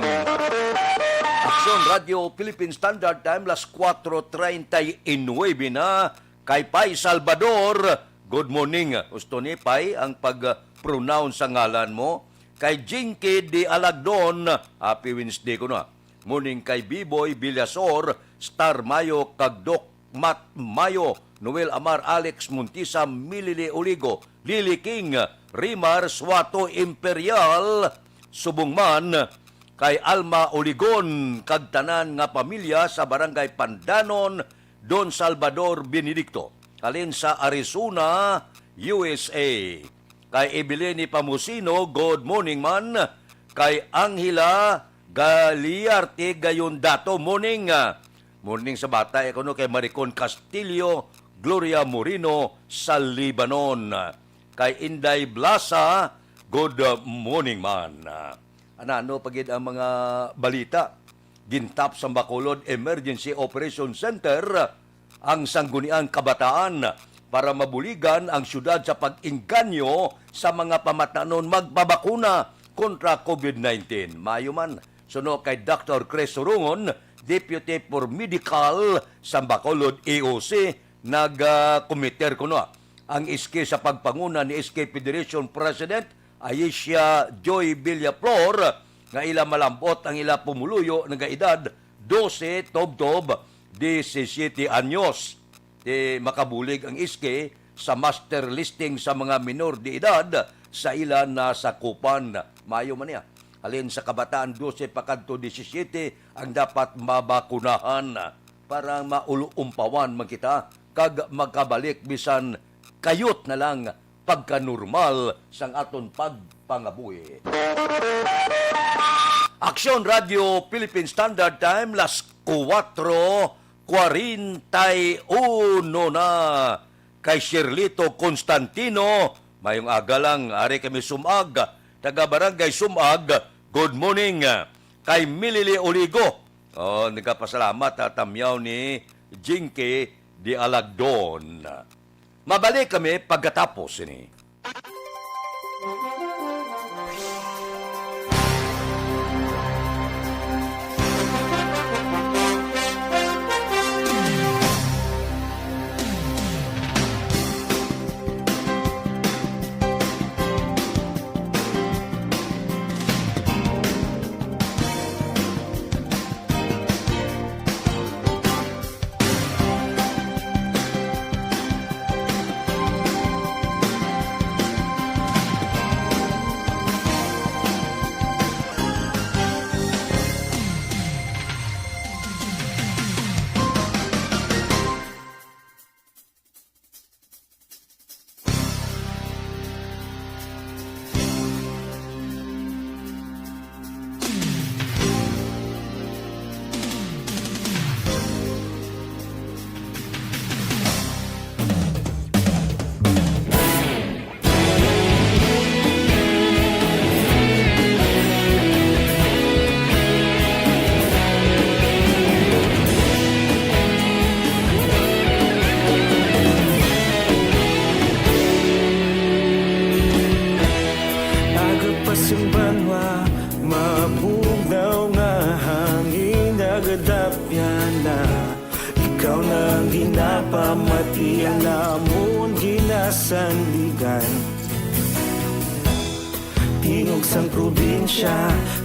Aksyon Radio Philippine Standard Time, las kuwatro treinta y nuebe na. Kay Pai Salvador, good morning. Gusto ni Pai ang pag-pronounce sa ngalan mo? Kay Jinky de Alagdon, happy Wednesday ko na. Morning kay Biboy Villasor, Star Mayo, kag Doc Mat Mayo, Noel Amar, Alex Montisa, Milili Oligo, Lily King, Rimar Suato Imperial, subong man kay Alma Oligon kag tanan nga pamilya sa Barangay Pandanon, Don Salvador Benedicto, halin sa Arizona, U S A. Kay Evelyn Pamusino, good morning man. Kay Angela Galiarte Gayondato, morning. Morning sa bata, eh, kuno kay Maricon Castillo, Gloria Moreno sa Lebanon. Kay Inday Blasa, good morning man. Anano pa gid ang mga balita? Gintap sa Bacolod Emergency Operation Center ang Sangguniang Kabataan para mabuligan ang siyudad sa pag-engganyo sa mga pamatanon magpabakuna kontra COVID nineteen. Maayo man, suno kay Doctor Chris Surungon, Deputy for Medical sa Bacolod E O C, nag, ah, kumiter kuno. ang S K sa pagpanguna ni S K Federation President Aisha Joy Villaflor, nga ila malambot ang ila pumuluyo, nagaedad dose tubtob disisiete anyos. Di makabulig ang S K sa master listing sa mga minor de edad sa ila nasakupan. Maayo man niya. Halin sa kabataan, dose pakadto disisiete ang dapat mabakunahan para maulumpawan man kita kag makabalik bisan kayot na lang pagka-normal sang aton pagpangabuhi. Aksyon Radio Philippine Standard Time, las kuwatro kwarenta y uno na. Kay Shirlito Constantino, mayong aga lang, ari kami Sumag, taga Barangay Sumag, good morning. Kay Milili Oligo, oh, nagapasalamat, ha, tamyaw ni Jinky di Alagdon. Mabalik kami pagkatapos sini. Aga pa sing banwa, mabugnaw nga hangin nagadapyan na. Ikaw na ang ginapamati, ang amon ginasandigan. Tingog sang probinsya,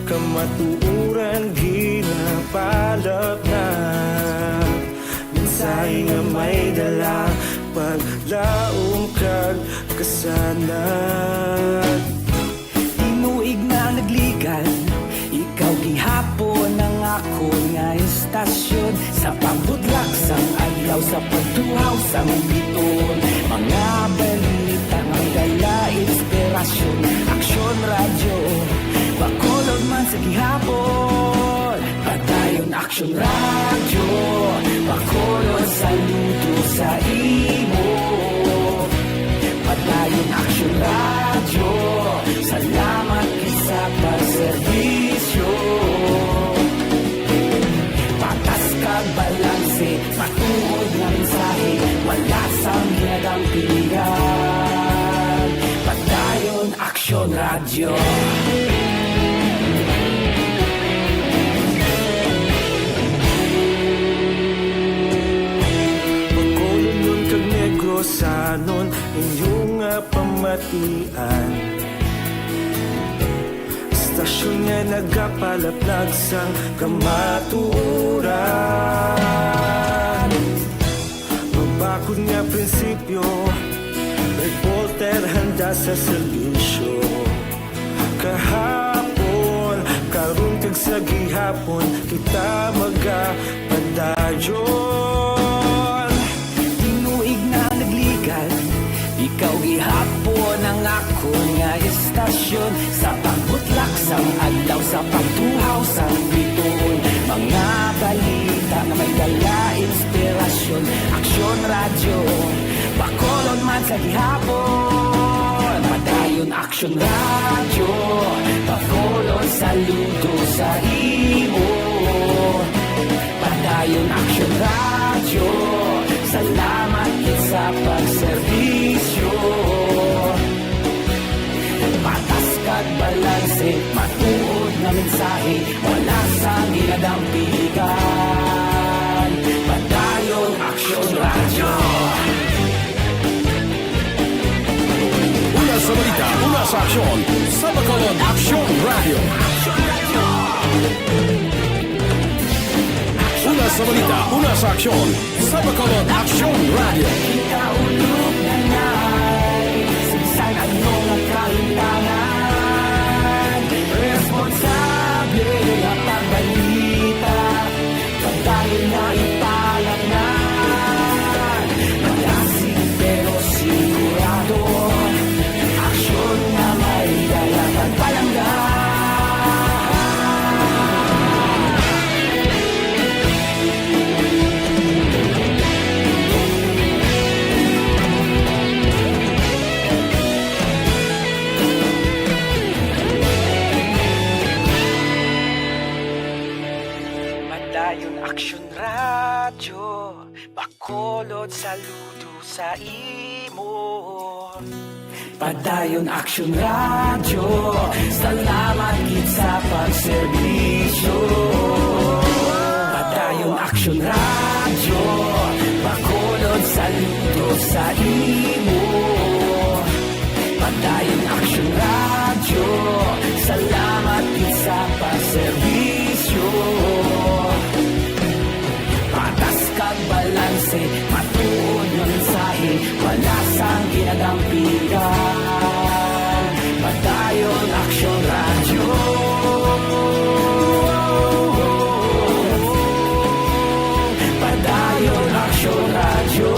kamatuoran ginapalapnag. Mensahe nga may dala, paglaom kag kasanag. Tinuig na nagligad, ikaw gihapon ang akon nga istasyon. Sa pagbutlak sang adlaw, sa pagtuhaw sang biton, mga balita nga may dala inspirasyon. Aksyon Radyo, Bacolod man sa gihapon. Padayon Aksyon Radyo, Bacolod, saludo sa imo. Padayon Aksyon Radyo, salamat gid sa pagserbisyo. Patas kag balanse, matuod nga mensahe, wala sang ginadampigan. Padayon Aksyon Radyo. Bacolodnon kag Negrosanon, inyo nga pamatian. Istasyon nga nagapalaplag sang kamatuoran. Mabakod nga prinsipyo, reporter handa sa serbisyo. Kahapon, karon kag sa gihapon, kita magapadayon. Tinuig na nagligad, ikaw gihapon ang akon nga istasyon. Sa pagbutlak sang adlaw, sa pagtuhaw sang bituon, mga balita nga may dala inspirasyon. Aksyon Radyo, Bacolod man sa gihapon. Padayon Aksyon Radyo, Bacolod, saludo sa imo. Padayon Aksyon Radyo, salamat gid sa pagserbisyo. Patas kag balanse, matuod nga mensahe, wala sang ginadampigan. Padayon Aksyon Radyo. Sa aksyon, sa Bacolod Aksyon Radio. Una sa balita, una sa aksyon, sa Bacolod Aksyon Radio. Kaulog na na'y sinsan ano nga kahitangan. Responsable nga pagbalita. Padayon na ipalapnan. Malasig pero sigurado. Aksyon nga may dala kag palangga. Padayon Aksyon Radyo, Bacolod, saludo sa imo. Padayon Aksyon Radyo, salamat gid sa pagserbisyo. Padayon Aksyon Radyo, Bacolod, saludo sa imo. Padayon Aksyon Radyo, salamat gid sa pagserbisyo. Patas kag balanse, matuod nga mensahe, wala sang ginadampigan. Padayon Aksyon Radyo. Padayon Aksyon Radyo.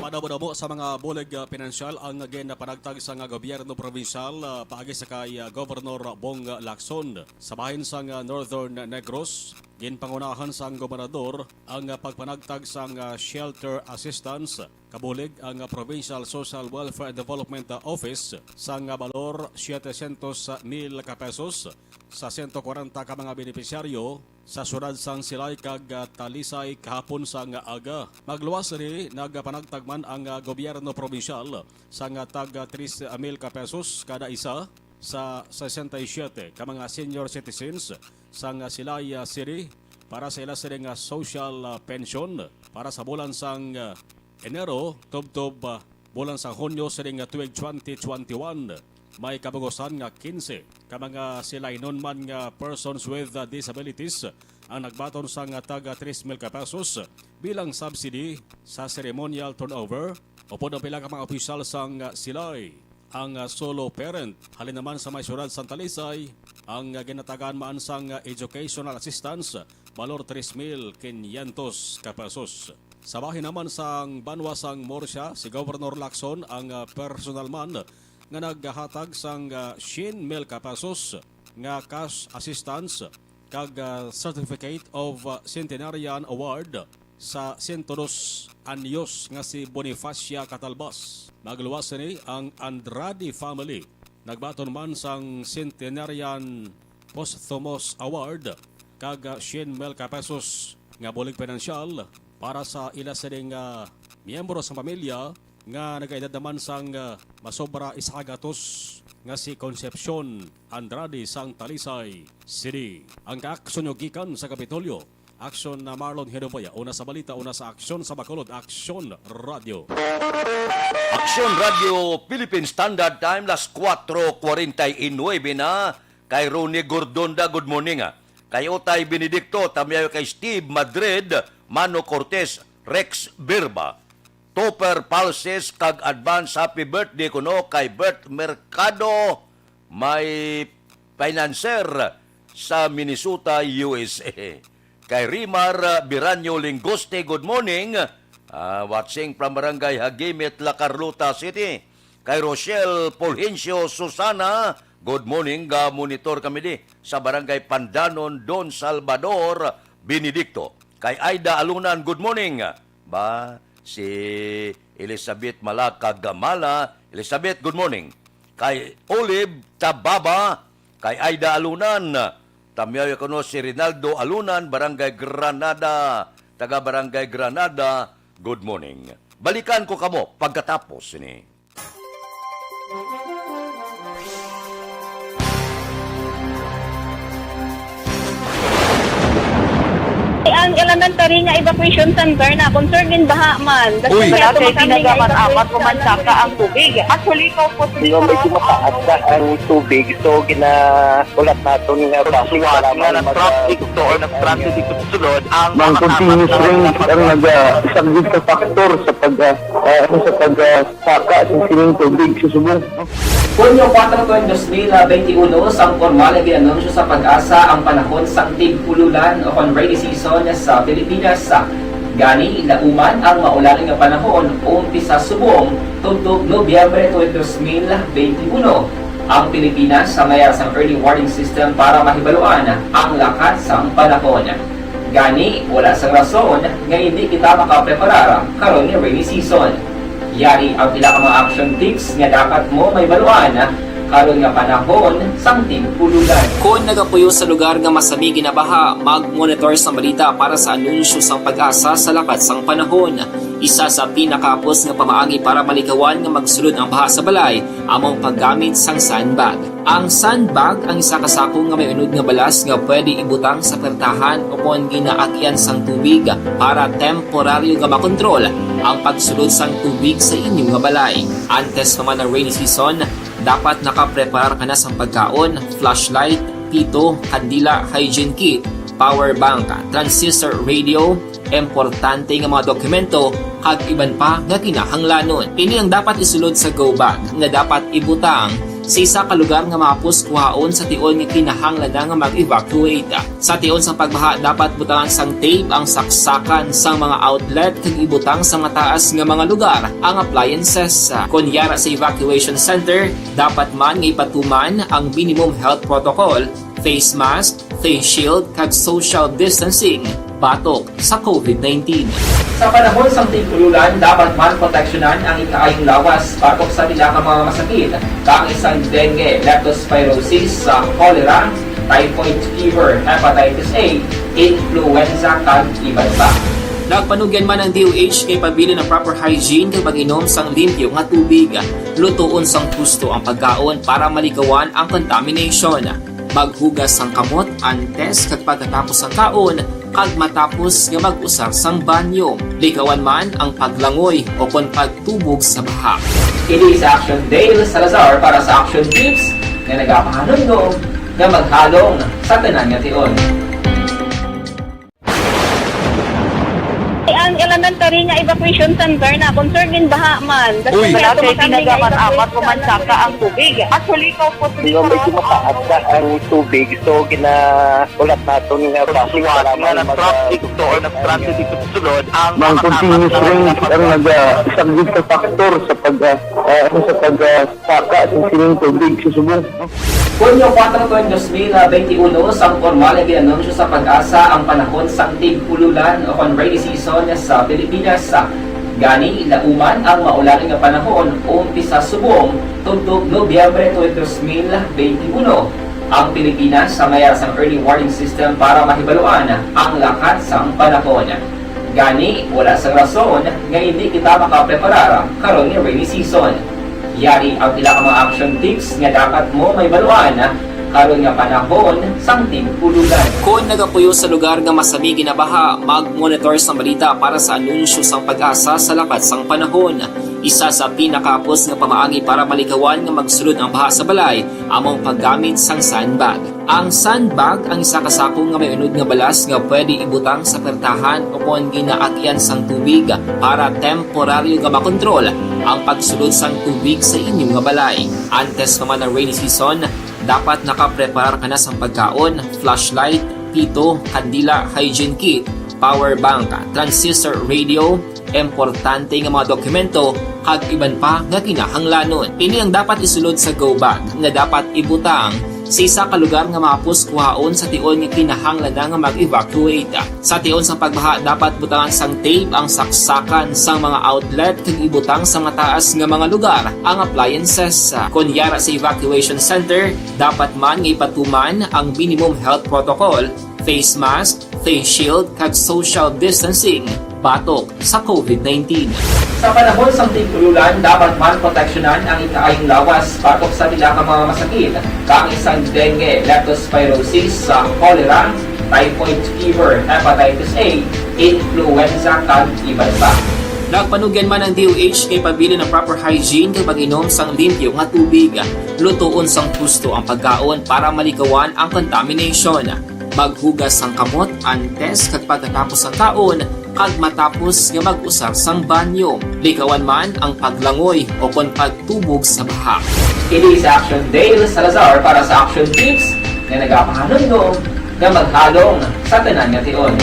Madamo-damo sa mga bulig, ah, pinansyal ang ginapanagtag sa nga gobyerno probinsyal, ah, paagi sa kay, ah, Governor Bong Lacson. Sa bahin sang, ah, Northern Negros, ginpangunahan sang gobernador ang, ah, pagpanagtag sang, ah, shelter assistance. Kabulig ang, ah, Provincial Social Welfare and Development, ah, Office sang, ah, balor siyete siyentos mil ka pesos sa siyento kwarenta ka mga benepisyaryo sa siyudad sang Silay kag, ah, Talisay kahapon sang aga. Magluwas sini, nagapanagtag man ang, ah, gobyerno probinsyal sang, ah, tag, ah, tres mil ka pesos kada isa sa sesenta y siete ka mga senior citizens sang, ah, Silay, ah, City para sa ila sini nga social, ah, pension para sa bulan sang, ah, Enero tubtob, ah, bulan sang Hunyo sining, ah, tuig twenty twenty-one. May kabugusan nga quince ka mga Silaynon man nga persons with, ah, disabilities ang nagbaton sang, ah, tag tres mil ka pesos bilang subsidy sa ceremonial turnover, upod ang pila ka mga opisyal sang, ah, Silay. Ang, ah, solo parent, halin naman sa may siyudad sang Talisay, ang, ah, ginatagaan man sang, ah, educational assistance, balor tres mil quinientos ka pesos. Sa bahin naman sang banwa sang Murcia, si Governor Lacson ang, ah, personal man nga naghatag sang, ah, syen mil ka pesos nga cash assistance kag, ah, Certificate of, ah, Centenarian Award sa sento dos anyos nga si Bonifacia Catalbas. Magluwas sini ang Andrade family. Nagbaton man sang Centenarian Posthumous Award kag, ah, syen mil ka pesos nga bulig pinansyal para sa ila sining, ah, miyembro sa pamilya nga nagaedad naman sang, ah, masobra isa ka gatos nga si Concepcion Andrade sang Talisay City. Ang kaaksyon nyo gikan sa Kapitolyo, Aksyon na Marlon Hinubaya, una sa balita, una sa aksyon sa Bacolod, Aksyon Radio. Aksyon Radio Philippine Standard Time, las cuatro cuarenta y nueve na. Kay Ronnie Gordonda, good morning, ah. Kay Utay Benedicto, tamyaw kay Steve Madrid, Mano Cortez, Rex Birba. Topper pulses kag advance happy birthday kuno kay Bert Mercado, may financier sa Minnesota, U S A. Kay Rimar Biranyo Lingoste, good morning. Ah, watching from Barangay Hagimit, La Carlota City. Kay Rochelle Fulgencio Susana, good morning. Ga-monitor kami di sa Barangay Pandanon, Don Salvador Benedicto. Kay Aida Alunan, good morning. Ba, si Elizabeth Malaka Gamala. Elizabeth, good morning. Kay Olive Tababa, kay Aida Alunan. Tamyaw kuno si Rinaldo Alunan, Barangay Granada, taga Barangay Granada. Good morning. Balikan ko kamo pagkatapos sini. Ang elementary nga evacuation center na concerned din baha man. Uy. Wala kay tinagaman amat mo man saka ang tubig. Actually, ikaw po, di ba, medyo mataas na ang tubig. So, ginaulat naton nga basi nga nag-traffic to or nag-transit dito sa sulod ang mga continuous rain ang nag-, ah, isang big factor sa pag, ah, ah, ano, sa pag, ah, saka sa sining tubig sa subong. Hunyo kuwatro, dos mil benti uno, sang pormal nga gin-anunsyo sa PAGASA ang panahon sang tig-ululan o kon rainy season sa Pilipinas. Gani, lauman ang maulan nga panahon umpisa subong tubtob Nobyembre twenty, dos mil benti uno. Ang Pilipinas sa mayar sang early warning system para mahibaluan ang lakat sang panahon. Gani, wala sang rason nga indi kita makapreparar karon nga rainy season. Yari ang pila ka mga action tips nga dapat mo mahibaluan karon nga panahon sang tig-ululan. Kon nagapuyo sa lugar nga masami ginabaha, mag-monitor sang balita para sa anunsyo sang PAGASA sa lakat sang panahon. Isa sa pinakahapos nga pamaagi para malikawan nga magsulod ang baha sa balay amo ang paggamit sang sandbag. Ang sandbag ang isa ka sako nga may unod nga balas nga pwede ibutang sa pertahan o kon ginaagian sang tubig para temporaryo nga makontrol ang pagsulod sang tubig sa inyo nga balay. Antes pa man ang rainy season, dapat nakapreparar ka na sang pagkaon, flashlight, pito, kandila, hygiene kit, power bank, transistor radio, importante nga mga dokumento, kag iban pa nga kinahanglanon. Ini ang dapat isulod sa go bag nga dapat ibutang sa isa ka lugar nga mahapos kuhaon sa tion nga kinahanglan na nga mag-evacuate. Sa tion sang pagbaha, dapat butangan sang tape ang saksakan sang mga outlet kag ibutang sa mataas nga mga lugar ang appliances. Kon yara sa evacuation center, dapat man nga ipatuman ang minimum health protocol, face mask, face shield, kag social distancing batok sa COVID nineteen. Sa panahon sang tig-ululan, dapat man proteksyonan ang ikaayong lawas batok sa pila ka mga masakit, kaangay sang dengue, leptospirosis, sa cholera, typhoid fever, hepatitis A, influenza, kag iban pa. Nagpanugyan man ang D O H kay pabilin ang proper hygiene kag pag-inom sang limpyo nga tubig. Lutoon sang husto ang pagkaon para malikawan ang contamination. Maghugas sang kamot antes kag pagkatapos sang kaon, kag matapos nga mag-usar sang banyo. Likawan man ang paglangoy o kon pagtubog sa baha. Ini si Action Dale Salazar para sa Action Tips nga nagapahanumdom nga maghalong sa tanan nga tion. Ang elementary nga evacuation center na concerned din baha man. Uy. Wala kay tinagaman amat mo man saka ang tubig. Actually, ikaw po, di ba, medyo mataas na ang tubig. So, ginaulat naton nga basi nga nag-traffic to or nag-transit dito sa sulod ang mga continuous rain ang nag-, ah, isang big factor sa pag, ah, ah, ano, sa pag, ah, saka sa sining tubig sa subong. Hunyo kuwatro, dos mil benti uno, sang pormal nga gin-anunsyo sa PAGASA ang panahon sang tig-ululan o kon rainy season sa Pilipinas. Gani, lauman ang maulan nga panahon umpisa subong tubtob Nobyembre twenty, dos mil benti uno. Ang Pilipinas sa mayar sang early warning system para mahibaluan ang lakat sang panahon. Gani, wala sang rason nga indi kita makapreparar karon nga rainy season. Yari ang pila ka mga action tips nga dapat mo mahibaluan karon nga panahon sang tig-ululan. Kon nagapuyo sa lugar nga masami ginabaha, mag-monitor sang balita para sa anunsyo sang PAGASA sa lakat sang panahon. Isa sa pinakahapos nga pamaagi para malikawan nga magsulod ang baha sa balay amo ang paggamit sang sandbag. Ang sandbag ang isa ka sako nga may unod nga balas nga pwede ibutang sa pertahan o kon ginaagian sang tubig para temporaryo nga makontrol ang pagsulod sang tubig sa inyo nga balay. Antes pa man ang rainy season, dapat nakapreparar ka na sang pagkaon, flashlight, pito, kandila, hygiene kit, power bank, transistor radio, importante nga mga dokumento, kag iban pa nga kinahanglanon. Ini ang dapat isulod sa go bag nga dapat ibutang sa isa ka lugar nga mahapos kuhaon sa tion nga kinahanglan na nga mag-evacuate. Sa tion sang pagbaha, dapat butangan sang tape ang saksakan sang mga outlet kag ibutang sa mataas nga mga lugar ang appliances. Kon yara sa evacuation center, dapat man nga ipatuman ang minimum health protocol, face mask, face shield, kag social distancing batok sa COVID nineteen. Sa panahon sang tig-ululan, dapat man proteksyonan ang ikaayong lawas batok sa pila ka mga masakit, kaangay sang dengue, leptospirosis, sa cholera, typhoid fever, hepatitis A, influenza, kag iban pa. Nagpanugyan man ang D O H nga ipabilin ang proper hygiene kag pag-inom sang limpyo nga tubig. Lutoon sang husto ang pagkaon para malikawan ang contamination. Maghugas sang kamot antes kag pagkatapos sang kaon, kag matapos nga mag-usar sang banyo. Likawan man ang paglangoy o kon pagtubog sa baha. Kini si Action Dale Salazar para sa Action Tips nga nagapahanumdom nga maghalong sa tanan nga tion.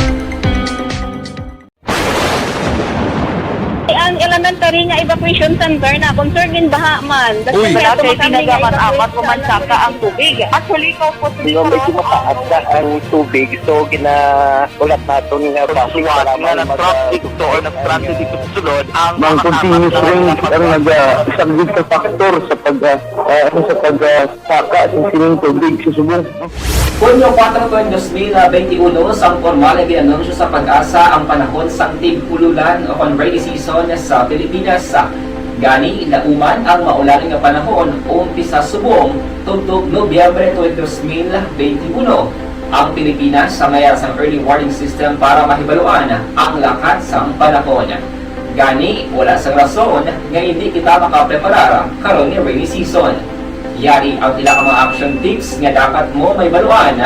Ang elementary nga evacuation center na concern in baha man. Uy. Wala kay ginagamat-amat ko man saka ang tubig. Actually, ko po Medyo mataas na ang tubig, so gina- Ulat naton nga basi nga nag-traffic to or nag-traffic dito sa sulod ang Ang mga continuous kasama rain ang naga-, isa gid ka factor sa pag, ah, ah, ano, sa pag, ah, saka sa sining tubig sa subong. Hunyo kuwatro, tuig dos mil benti uno, sang pormal nga gin-anunsyo sa PAGASA ang panahon sang tig-ululan o kon rainy season sa Pilipinas. Gani, dauman ang maulan nga panahon, umpisa subong tubtob Nobyembre tuig dos mil benti uno. Ang Pilipinas sa mayar sang early warning system para mahibaluan ang lakat sang panahon. Gani, wala sang rason nga indi kita makapreparar karon nga rainy season. Yari ang pila ka mga action tips nga dapat mo mahibaluan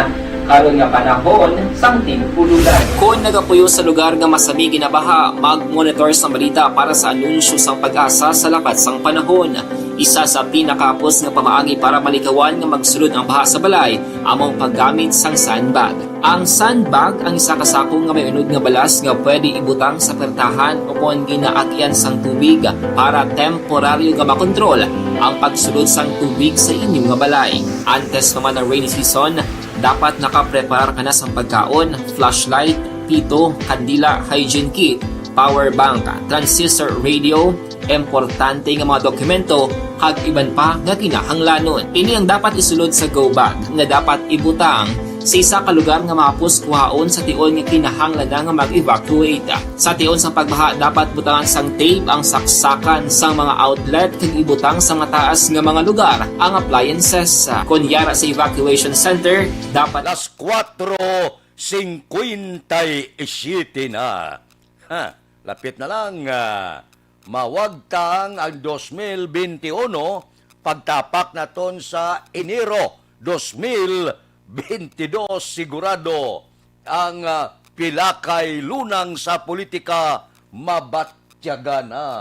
karon nga panahon sang tig-ululan. Kon nagapuyo sa lugar nga masami ginabaha, mag-monitor sang balita para sa anunsyo sang PAGASA sa lakat sang panahon. Isa sa pinakahapos nga pamaagi para malikawan nga magsulod ang baha sa balay amo ang paggamit sang sandbag. Ang sandbag ang isa ka sako nga may unod nga balas nga pwede ibutang sa pertahan o kon ginaagyan sang tubig para temporaryo nga makontrol ang pagsulod sang tubig sa inyo nga balay. Antes pa man ang rainy season, dapat nakapreparar ka na sang pagkaon, flashlight, pito, kandila, hygiene kit, power bank, transistor radio, importante nga mga dokumento, kag iban pa nga kinahanglanon. Ini ang dapat isulod sa go bag nga dapat ibutang sa isa ka lugar nga mahapos kuhaon sa tion nga kinahanglan na nga mag-evacuate. Sa tion sang pagbaha, dapat butangan sang tape ang saksakan sang mga outlet kag ibutang sa mataas nga mga lugar ang appliances. Kon yara sa evacuation center, dapat Las kuwatro singkwenta y siyete na. Ha, lapit na lang, ah, mawagtang ang dos mil benti uno, pagtapak naton sa Enero dos mil benti dos, sigurado ang, ah, pilakay lunang sa politika mabatyagan na.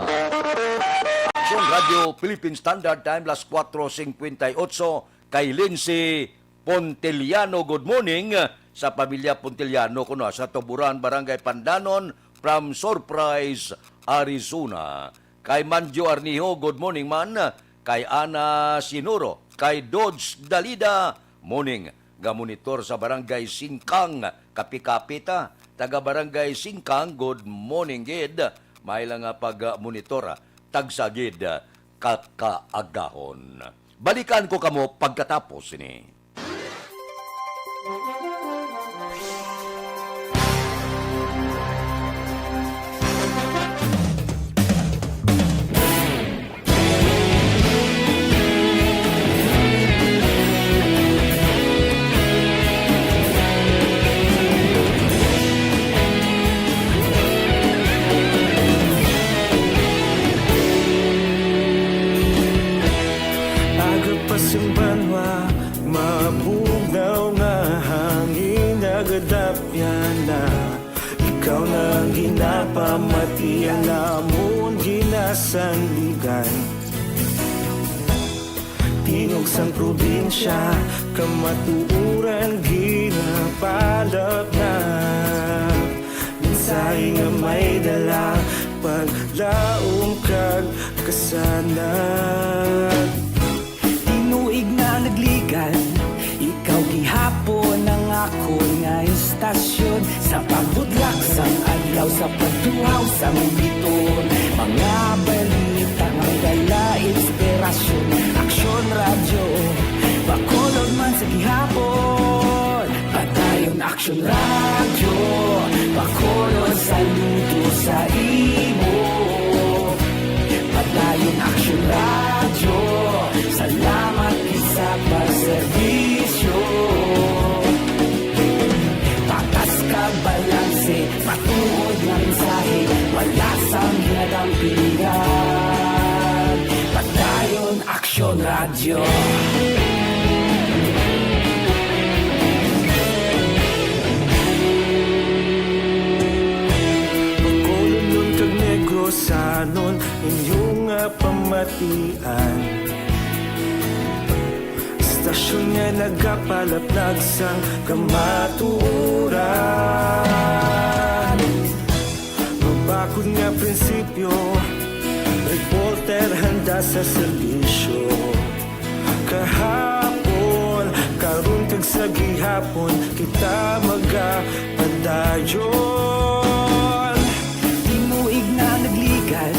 Action Radio Philippine Standard Time, las kuwatro singkwenta y otso, kay Lindsay Pontiliano, good morning. Sa pamilya Pontiliano, kuno sa Tuburan, Barangay Pandanon, from Surprise, Arizona. Kay Manjo Arnijo, good morning man. Kay Ana Sinuro, kay Dodge Dalida, morning. Nga monitor sa Barangay Singkang, kapi-kapi ta. Taga Barangay Singkang, good morning gid. May lang nga pag-monitor, tagsa gid ka kaagahon. Balikan ko kamo pagkatapos sini. Aga pa sing banwa, mabugnaw nga hangin nagadapyan na. Ikaw na ang ginapamati, ang amon ginasandigan. Tingog sang probinsya, kamatuoran ginapalap na. Mensahe nga may dala, paglaom kag kasanag. Tinuig na nagligan, ikaw gihapon ang akon nga istasyon. Sa pagbudlak sang adlaw, sa pagtuhaw sang biton, mga balita nga dala inspirasyon. Aksyon Radyo, Bacolod man sa gihapon. Padayon Aksyon Radyo, Bacolod, saludo sa imo. Padayon Aksyon Radyo, salamat gid sa pagserbisyo. Radyo. Bacolodnon kag Negrosanon, inyo nga pamatian. Istasyon nga nagapalaplag sang kamatuoran. Mabakod nga prinsipyo, reporter handa sa serbisyo. Kahapon, karon kag sa gihapon, kita magapadayon. Tinuig na nagligan,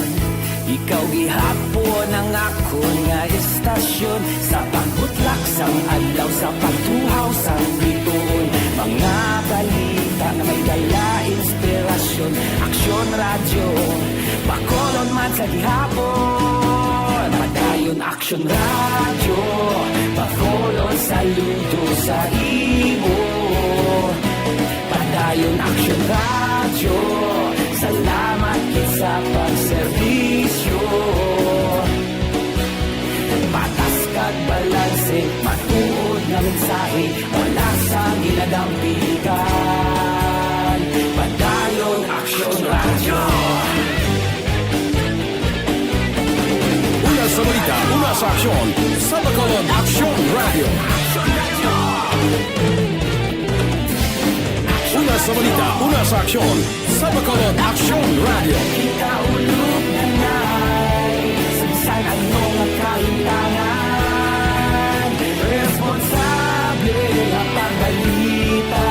ikaw gihapon ang akon nga istasyon. Sa pagbutlak sang adlaw, sa pagtuhaw sang bituon, mga balita nga may dala inspirasyon. Aksyon Radyo, Bacolod man sa gihapon. Padayon Aksyon Radyo, Bacolod saludo sa imo. Padayon Aksyon Radyo, salamat gid sa pagserbisyo. Patas kag balanse, matuod nga mensahe, wala sang ginadampigan. Padayon Aksyon Radyo. Una sa balita, una sa aksyon, sa Bacolod Aksyon Radyo. Una sa balita, una sa aksyon, sa Bacolod Aksyon Radyo. Kita ulog na nay, sa bisan ano nga kahintangan, responsable nga pagbalita,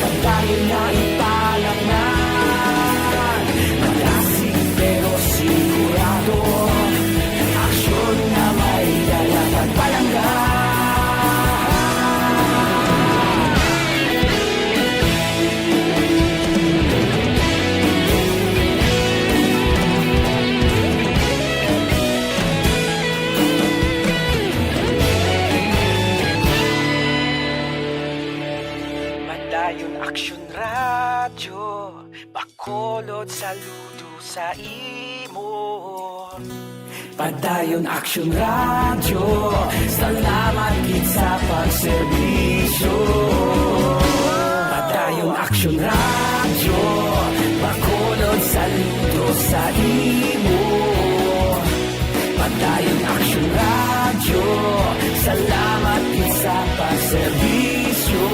padayon na ipalaknag. Magasig pero sigurado, aksyon nga may dala kag palangga. Padayon Aksyon Radyo, Bacolod saludo sa imo. Padayon Aksyon Radyo, salamat gid sa pagserbisyo. Padayon Aksyon Radyo, Bacolod saludo sa imo. Padayon Aksyon Radyo, salamat gid sa pagserbisyo.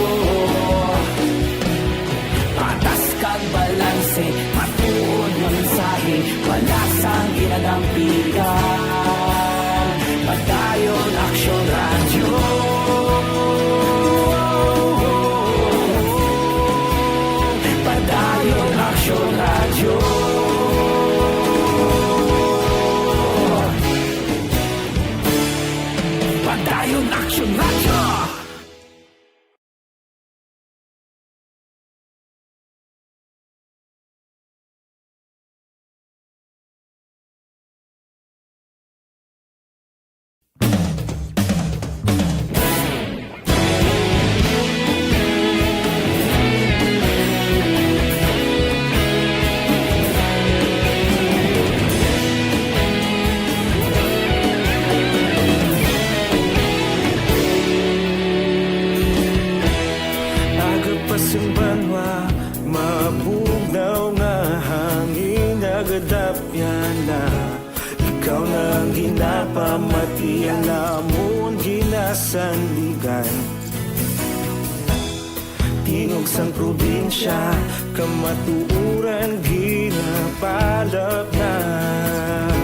Patas kag balanse, matuod nga mensahe, wala sang ginadampigan. Padayon Aksyon Radyo. Padayon Aksyon Radyo. Padayon Aksyon Radyo. Aga pa sang banwa, mabugnaw nga hangin nagadapyan na. Ikaw na ang ginapamatian, amon ginasandigan. Tingog sang probinsya, kamatuoran ginapalapnag.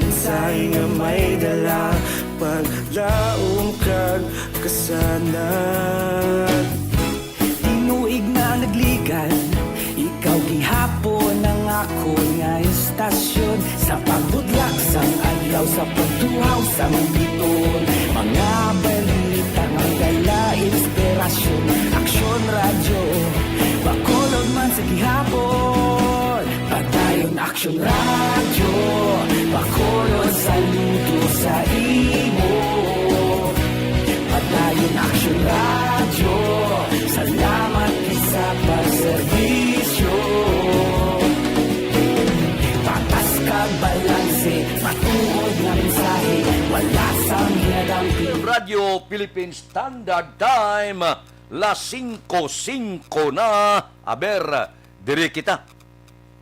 Mensahe nga may dala, paglaom kag kasanag. Tinuig na nagligan, ikaw gihapon ang akon nga istasyon. Sa pagbudlak sang adlaw, sa pagtuhaw sang bituon, mga balita nga dala inspirasyon. Aksyon Radyo, Bacolod man sa gihapon. Padayon Aksyon Radyo, Bacolod saludo sa imo. Padayon Aksyon Radyo, salamat gid sa pagserbisyo. Patas kag balanse, matuod nga mensahe, wala sang Radyo Philippine Standard Time, las singko singko na. Aber, diri kita.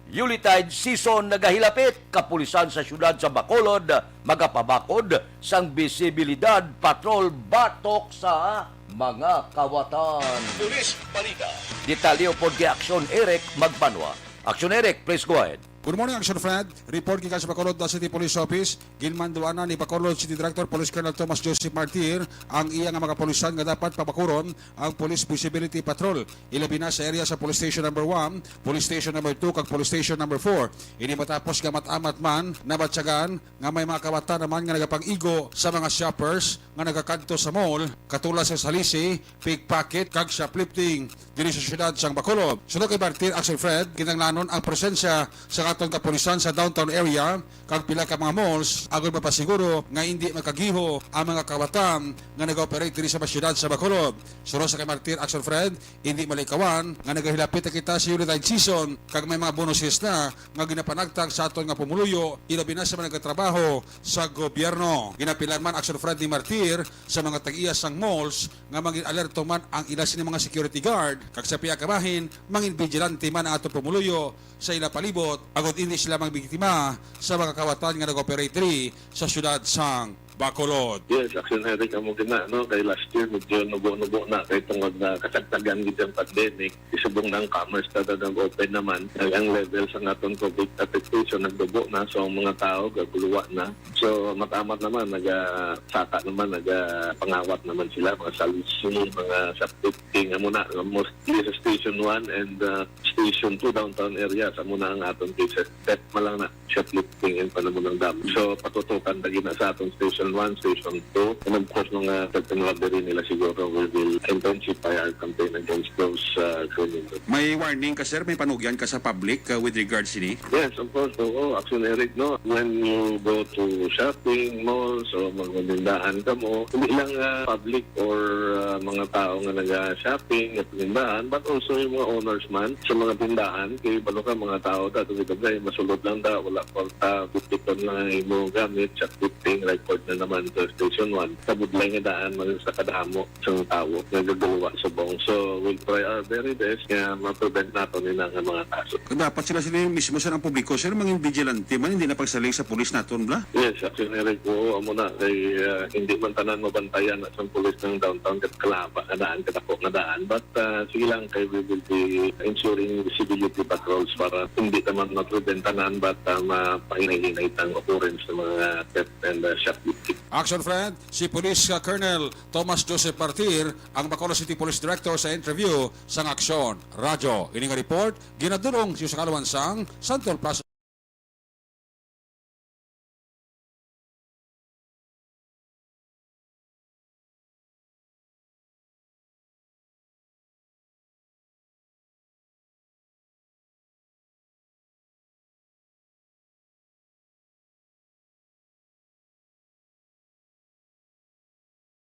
Yuletide season nagahilapit, kapulisan sa siyudad sa Bacolod magapabakod sang bisibilidad patrol batok sa mga kawatan. Police Balita. Detalye pod kay Aksyon Eric Magbanwa. Aksyon Eric, please go ahead. Good morning, Action Fred. Report gikan sa Bacolod City Police Office. Ginmanduanan ni Bacolod City Director Police Colonel Thomas Joseph Martir ang iya nga mga kapulisan nga dapat pabakuron ang Police Visibility Patrol, ilabi na sa area sa Police Station Number One, Police Station Number Two, kag Police Station Number Four. Ini matapos nga mat-amat man nabatyagan nga may mga kawatan naman nga nagapang-igo sa mga shoppers nga nagakadto sa mall, katulad sa salisi, pickpocket, kag shoplifting diri sa siyudad sang Bacolod. Suno kay Martir Axel Fred, kinahanglanon ang presensya sa aton kapulisan sa downtown area kag pila ka mga malls agod mapasiguro nga indi makagiho ang mga kawatan nga nag-operate diri sa siyudad sa Bacolod. Suno sa kay Martir Axel Fred, indi malikawan nga nagahilapit na kita sa Yuletide season kag may mga bonuses na nga ginapanagtag sa aton nga pumuluyo, ilabi na sa mga nagatrabaho sa gobyerno. Ginapilan man Axel Fred ni Martir sa mga tag-iya sang malls nga mangin-alerto man ang ila sini mga security guard, kag sa pihak ka bahin, mangin vigilante man ang aton pumuluyo sa ila palibot, agod indi sila magbiktima sa mga kawatan nga nag-operate diri sa siyudad sang Bacolod. Yes, Action Eric, amo gina, no? Kay last year, medyo nubo-nubo na kay tungod na kasagsagan gid ang pandemic. Subong na ang commerce na nag-open naman, ang, ang level sa aton COVID affectation nagdubo na, so ang mga tao gaguluwa na. So, matamat naman, nagasaka naman, nagapangawat naman sila, mga salisi, mga shoplifting, amo na, mostly sa Station One and, uh, Station Two downtown area, sa muna ang aton cases. Theft man lang na, shoplifting and panamon ng dam. So, patutukan lagi na sa aton Station One, Station Two, and of course, mga theft and robbery nila siguro, we will intensify our campaign against those, uh, criminals. May warning ka, sir? May panugyan ka sa public, uh, with regards sini? Yes, of course. Oo, Action Eric, no? When you go to shopping malls o magmamindahan ka mo, hindi lang, uh, public or, uh, mga tao nga naga-shopping, nagpanindahan, but also yung mga owners man sa mga tindahan. Kay balo ka, mga tao da, dugay-dugay, masulod lang da, wala kwarta, bitbiton lang ang imo gamit, shoplifting, record na naman sa Station One. Sa budlay nga daan, man sa kadamo sa tawo nga gagaluwa subong. So, we'll try our very best nga ma-prevent nato ni na nga mga kaso. Dapat sila, sila yung mismo, sir, ang publiko, sir, mangin vigilante man, hindi na pagsaling sa pulis naton, bla? Yes, Action Eric, oo, amo na. Kay, ah, hindi man tanan mabantayan na sa pulis ng downtown, kat kalaba nga daan, kadako nga daan. But, ah, sige lang, kay we will be ensuring visibility patrols para hindi naman ma-prevent tanan, but, ah, mapahinay-hinay tang occurrence ng mga theft and, ah, shoplifting. Action Fred, si Police, ah, Colonel Thomas Joseph Martir, ang Bacolod City Police Director, sa interview sang Aksyon Radyo. Ini nga report ginadulong sa Kalawansang Santol Plaza.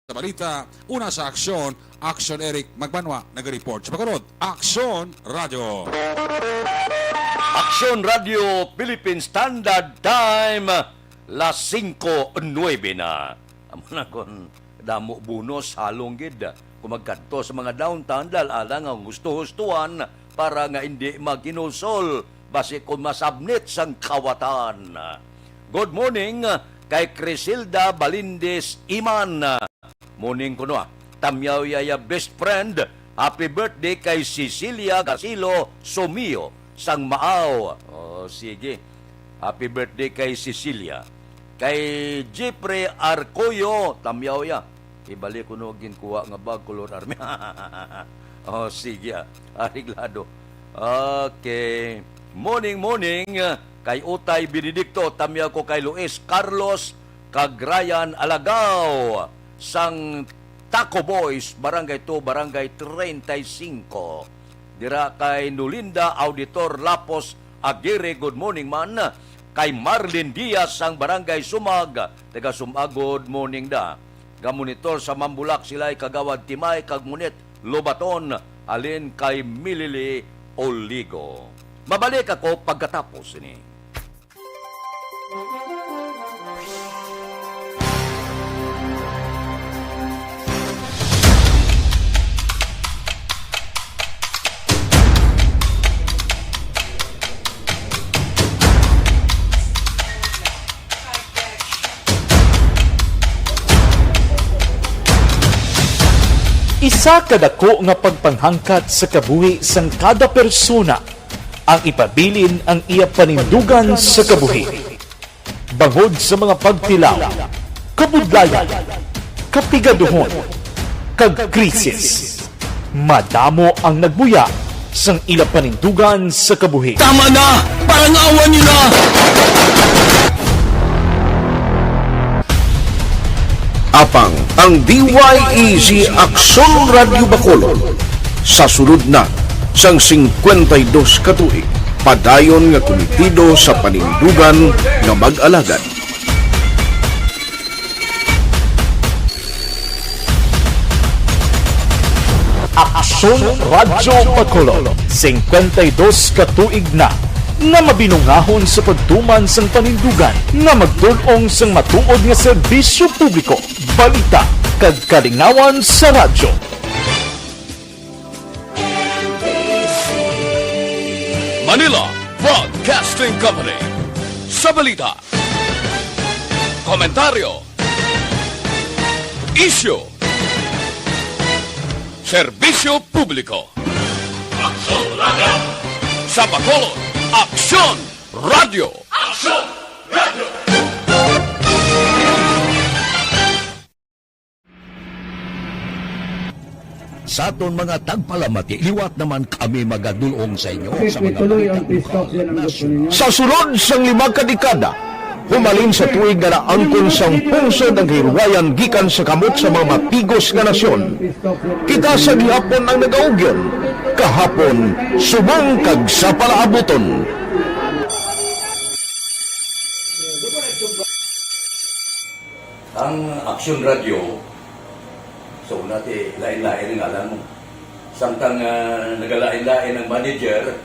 Sa balita, una sa aksyon, Aksyon Eric Magbanwa, nag-report sa Bacolod. Aksyon Radyo. Aksyon Radyo Philippine Standard Time, las singko nuebe na. Amo na kon damo bonus, halong gid. Kung magkadto sa mga downtown, dal-ala nga gusto-hustuhan para nga indi maghinulsol, basi kung masabnit sang kawatan. Good morning kay Crisilda Balindis Iman. Morning kuno, ah. Tamyaw yaya best friend. Happy birthday kay Cecilia Gasilo Sumio sang Maaw. Oh, sige. Happy birthday kay Cecilia. Kay Jeffrey Arcoyo, tamyaw ya. Ibalik ko no ginkuha nga bag, color army. Oh, sige, ah. Ariglado. Okay. Morning, morning. Kay Utay Benedicto, tamyaw ko kay Luis Carlos kag Ryan Alagaw sang Taco Boys, Barangay Two, Barangay Treinta y Cinco. Dira kay Nulinda Auditor Lapos Aguirre, good morning man. Kay Marlin Diaz sang Barangay Sumag, taga Sumag, good morning da. Gamonitor sa Mambulak sila'y Kagawad Timay kag Ngunit Lobaton, halin kay Milili Oligo. Mabalik ako pagkatapos sini. Isa ka dako nga pagpanghangkat sa kabuhi sang kada persona ang ipabilin ang iya panindugan sa kabuhi. Bangod sa mga pagtilaw, kabudlayan, kapigaduhon, kag krisis, madamo ang nagbuya sang ila panindugan sa kabuhi. Tama na! Parangawan niyo na! Apang ang D Y E Z Aksyon Radyo Bacolod sa sulod na sang singkwenta y dos ka tuig, padayon nga kumitido sa panindugan nga mag-alagad. Aksyon Radyo Bacolod, singkwenta y dos ka tuig na nga mabinungahon sa pagtuman sang panindugan nga magdul-ong sang matuod nga serbisyo publiko, balita, kag kalingawan sa radyo. Manila Broadcasting Company. Sa balita, komentaryo, isyu, serbisyo publiko. Aksyon Radyo. Sa Bacolod, Aksyon Radyo. Aksyon Radyo. Sa aton mga tagpalamati, liwat naman kami magadul-ong sa inyo sa mga balita lokal, nasyonal. Sa sulod sang lima ka dekada, humalin sa tuig nga naangkon sang pungsod ang kahilwayan gikan sa kamot sa mga mapigos nga nasyon, kita sa gihapon ang nagaugyon, kahapon, subong kag sa palaabuton. Ang Aksyon Radyo, sa una ti lain-lain ang ngalan mo. Samtang, ah, nagalain-lain ang manager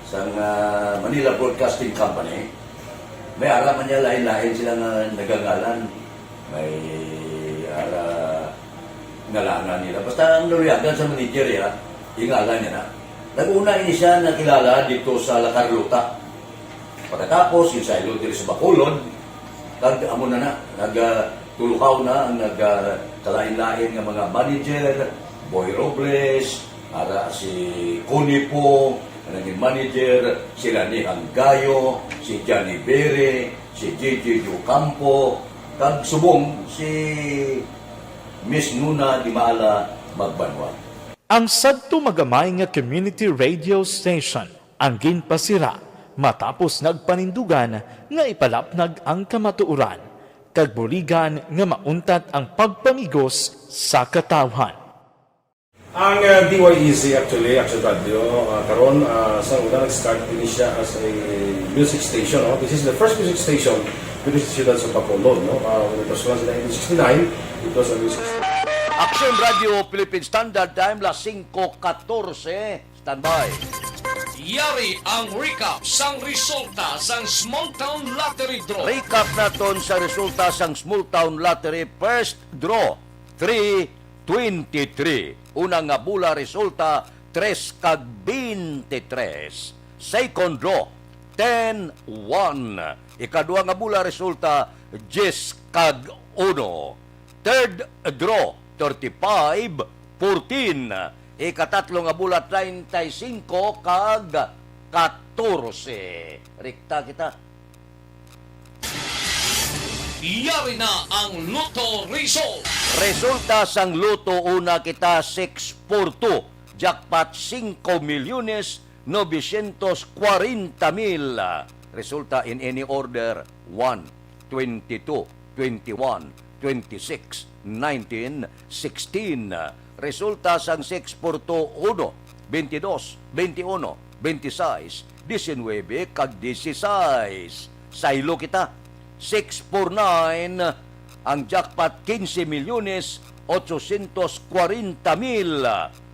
sang, ah, Manila Broadcasting Company, may ara man niya lain-lain sila nga nagangalan. May ara ngalangan nila. Basta ang naluyagan sa manager, ya, ingalan niya na. Nag-una ini siya nakilala dito sa La Carlota. Pagkatapos, yung saylo diri sa Bacolod, kag amo na na, nag, ah, tulukaw na ang nag, ah, kalain-lain nga mga manager, Boy Robles, ara si Connie Po, ang naging manager, si Rani Hanggayo, si Johnny Bere, si J J Ocampo, kag subong si Miss Nuna Dimala Magbanwa. Ang sadto magamay nga community radio station ang ginpasira matapos nagpanindugan nga ipalapnag ang kamatuoran kag buligan nga mauntat ang pagpamigos sa katawhan. Ang, uh, D Y E Z actually, Action Radio, uh, karon, uh, sa una nag-start din siya as a music station, no? This is the first music station dito sa siyudad sa Bacolod, no? Uh, when it was launched in nineteen sixty-nine, it was a music station. Action Radio Philippine Standard Time, las singko katorse. Standby. Yari ang recap sang resulta sang Small Town Lottery Draw. Recap naton sa resulta sang Small Town Lottery First Draw, three twenty-three. Una nga bula resulta, tres kag bente tres. Second Draw, ten one. Ikadua nga bula resulta, diyes kag uno. Third Draw, thirty-five fourteen. Ikatatlo nga bula, treinta y cinco kag katorse. Rekta kita. Yari na ang Lotto result. Resulta sang Lotto, una kita, six four two, jackpot singko milyones novecientos kwarenta mil. Resulta in any order, one, twenty-two, twenty-one, twenty-six, nineteen, sixteen. Resulta sang six four two, uno, bentidós, bentiuno, bentisais, diecinuebe, kag dieciséis. Saylo kita. Six four nine, ang jackpot, quince milyones ochocientos kwarenta mil.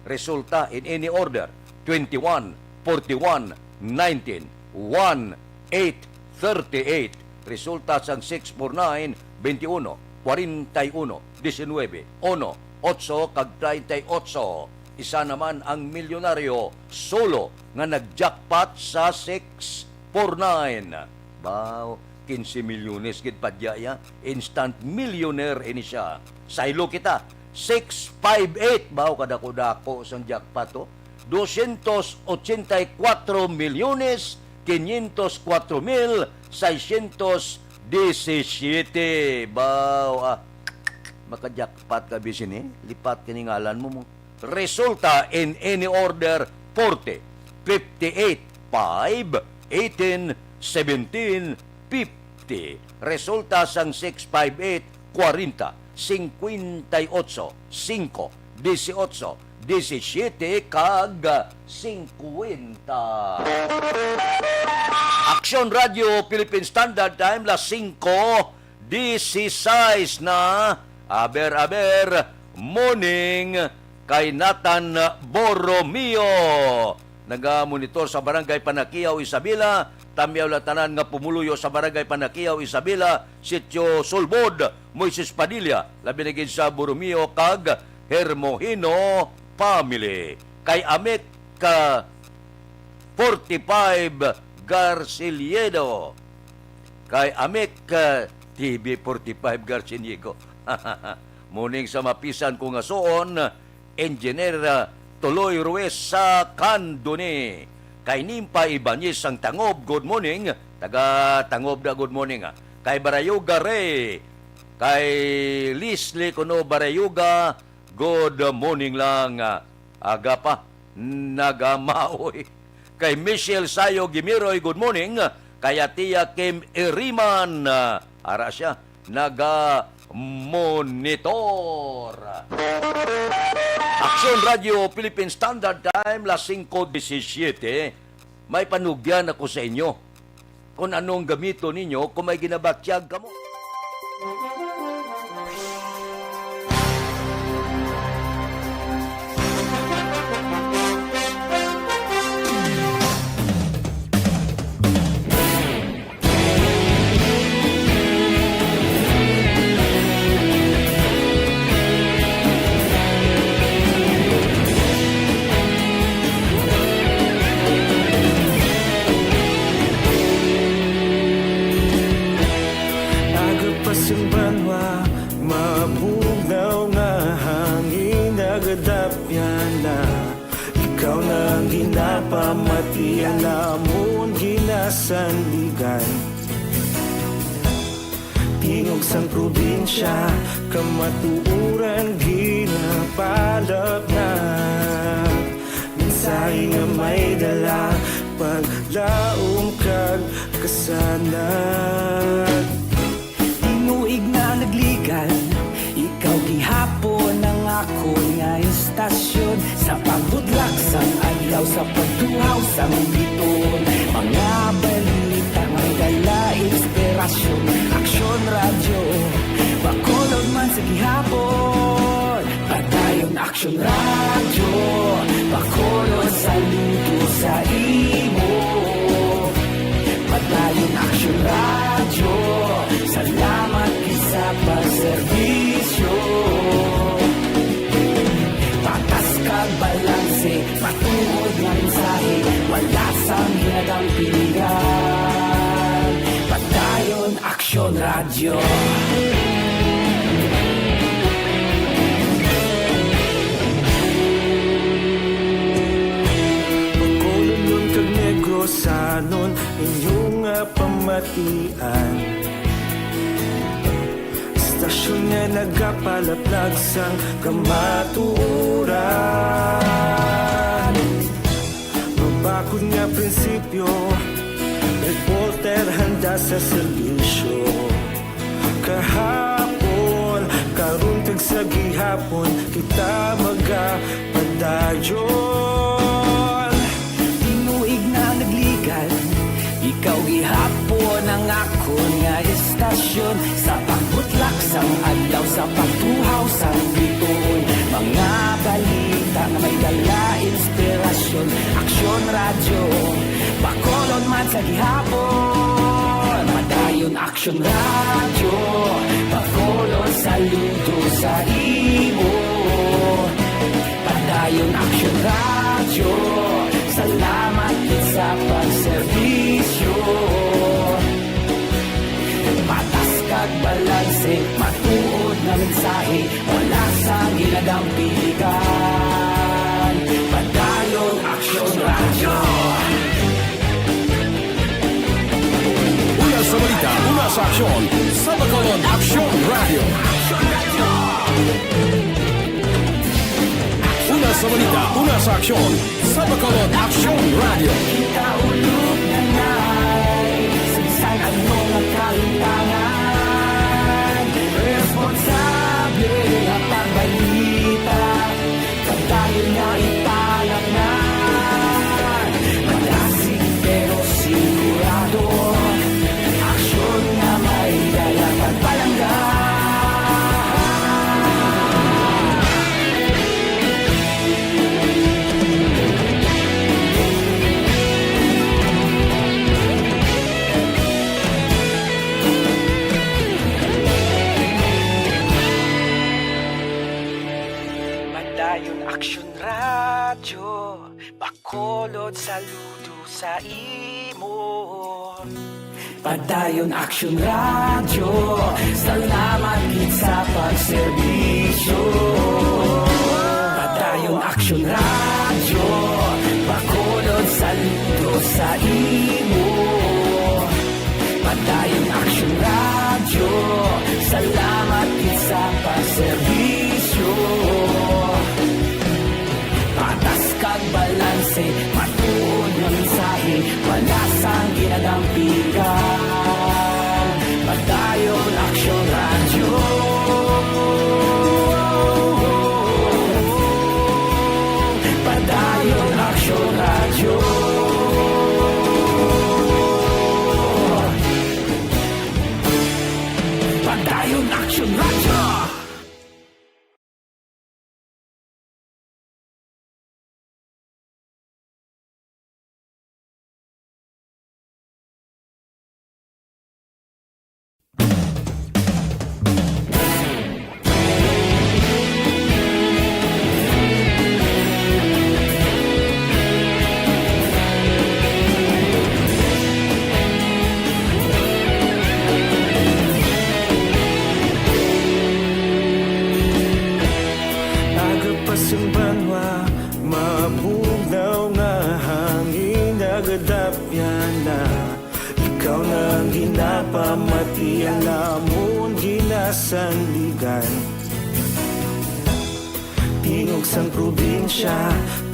Resulta in any order, twenty-one, forty-one, nineteen, one, eight, thirty-eight. Resulta sang six four nine, bentiuno, kwarenta y uno, diecinuebe, uno, otso, kag treinta y ocho. Isa naman ang milyonaryo solo nga nag-jackpot sa six four nine. Baw, quince milyones gid pa diya, ya. Instant millionaire ini siya. Saylo kita. six five eight. Baw kadako-dako sang jackpot, oh. Doscientos ochenta y cuatro millones quinientos cuatro mil seiscientos diecisiete. Baw, ah, maka-jackpot ka, bisin, eh. Lipat kini ngalan mo, mo. Resulta in any order, forty, fifty-eight, five, eighteen, seventeen, fifty. Resulta sang six five eight, kwarenta, singkwenta y otso, singko, dieciocho, diecisiete, kag singkwenta. Aksyon Radio Philippine Standard Time, las singko dieciséis na. Aber, aber, morning kay Nathan Borromeo. Nagamonitor sa Barangay Panakiaw, Isabela. Tamyaw lang tanan nga pumuluyo sa Barangay Panakiaw, Isabela, Sitio Sulbod, Moises Padilla, labi na gid sa Borromeo kag Hermohino family. Kay Amik, ah, forty-five Garciliedo. Kay Amik, ah, T V forty-five Garciliedo. Morning sa mapisan ko nga suon, Engineer, ah, Tuloy Ruiz sa Candoni. Kay Nimpa Ibanez sang Tangob, good morning. Taga Tangob na, good morning, ah. Kay Barayuga Ray. Kay Leslie kuno Barayuga, good morning lang, ah. Aga pa, nagamaoy. Kay Michelle Sayo Gimiroy, good morning. Kay Atia Kim Iriman, ah, ara siya, naga-monitor. Aksyon Radio Philippine Standard Time, las singko diecisiete. May panugyan ako sa inyo kung anong gamiton ninyo kung may ginabatyag kamo. Aga pa sing banwa, mabugnaw nga hangin nagadapyan na. Ikaw na ang ginapamatian namon, ginasandigan. Tingog sang probinsya, kamatuoran ginapalapnag. Mensahe nga may dala, paglaom kag kasanag. Tinuig na nagligan, ikaw gihapon ang akon nga istasyon. Sa pagbudlak sang adlaw, sa pagtuhaw sang bituon, mga balita may dala inspirasyon. Aksyon Radyo, Bacolod man sa gihapon. Padayon Aksyon Radyo, Bacolod, saludo sa imo. Padayon Aksyon Radyo, salamat gid sa pagserbisyo. Patas kag balanse, matuod nga mensahe, wala sang hinadampingan. Padayon Aksyon Radyo. Bacolodnon kag Negrosanon, inyo nga pamatian. Istasyon nga nagapalaplag sang kamatuoran. Mabakod nga prinsipyo, reporter handa sa serbisyo. Kahapon, karon kag sa gihapon, kita magapadayon. Tinuig na nagligan, ikaw gihapon ang akon nga istasyon. Sa pagbutlak sang adlaw, sa pagtuhaw sang bituon, mga balita nga may dala inspirasyon. Aksyon Radyo, Bacolod man sa gihapon. Padayon Aksyon Radyo, Bacolod, saludo sa imo. Padayon Aksyon Radyo, salamat gid sa pagserbisyo. Patas kag balanse, matuod nga mensahe, wala sang Aksyon sa Bacolod Aksyon Radio. Una sa balita, una sa aksyon sa Bacolod Aksyon Radio. Kita ulog na nai, sa bisan ano nga kalimtangan, responsable ang pagbalita. Padayon nga ipalatnan, madasig pero sigurado, aksyon nga may dala pagpalangga. Padayon Aksyon Radyo, Bacolod, saludo sa imo. Padayon Aksyon Radyo, salamat gid sa pagserbisyo. Padayon Aksyon Radyo, Bacolod, saludo sa imo. Padayon Aksyon Radyo, salamat gid sa pagserbisyo. Patas kag balanse, matuod nga mensahe, wala sang ginadampigan. Padayon Aksyon Radyo. Padayon Aksyon Radyo. Padayon Aksyon Radyo. Aga pa sang banwa, mabugnaw nga hangin, nagadapyan na. Ikaw na ang ginapamati, ang amon ginasandigan. Tingog sang probinsya,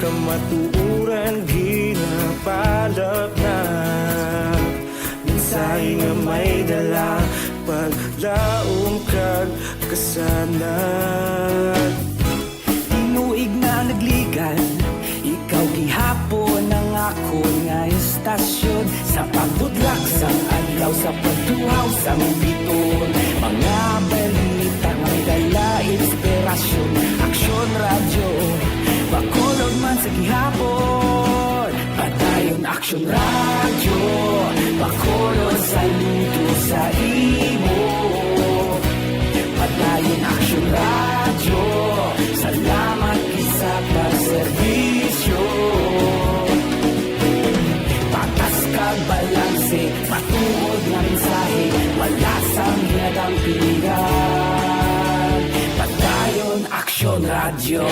kamatuoran ginapalapnap. Mensahe nga may dala, paglaom kag kasanag. Tinuig na nagligad, ikaw gihapon ang akon nga istasyon. Sa pagbudlak sang adlaw, sa pagtuhaw sang biton, mga balita nga may dala inspirasyon. Aksyon Radyo, Bacolod man sa gihapon. Padayon Aksyon Radyo, Bacolod, saludo sa imo. Padayon Aksyon Radyo, salamat gid sa pagserbisyo. Patas kag balanse, matuod nga mensahe, wala sang ginadampigan. Padayon Aksyon Radyo.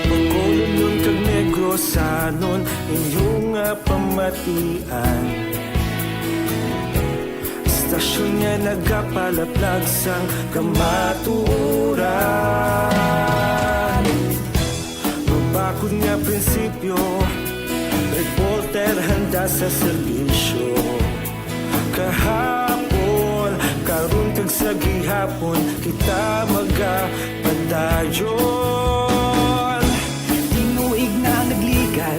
Bacolodnon kag Negrosanon, inyo nga pamatian. Istasyon nga nagapalaplag sang kamatuoran. Mabakod nga prinsipyo, reporter handa sa serbisyo. Kahapon, karon kag sa gihapon, kita magapadayon. Tinuig na nagligad,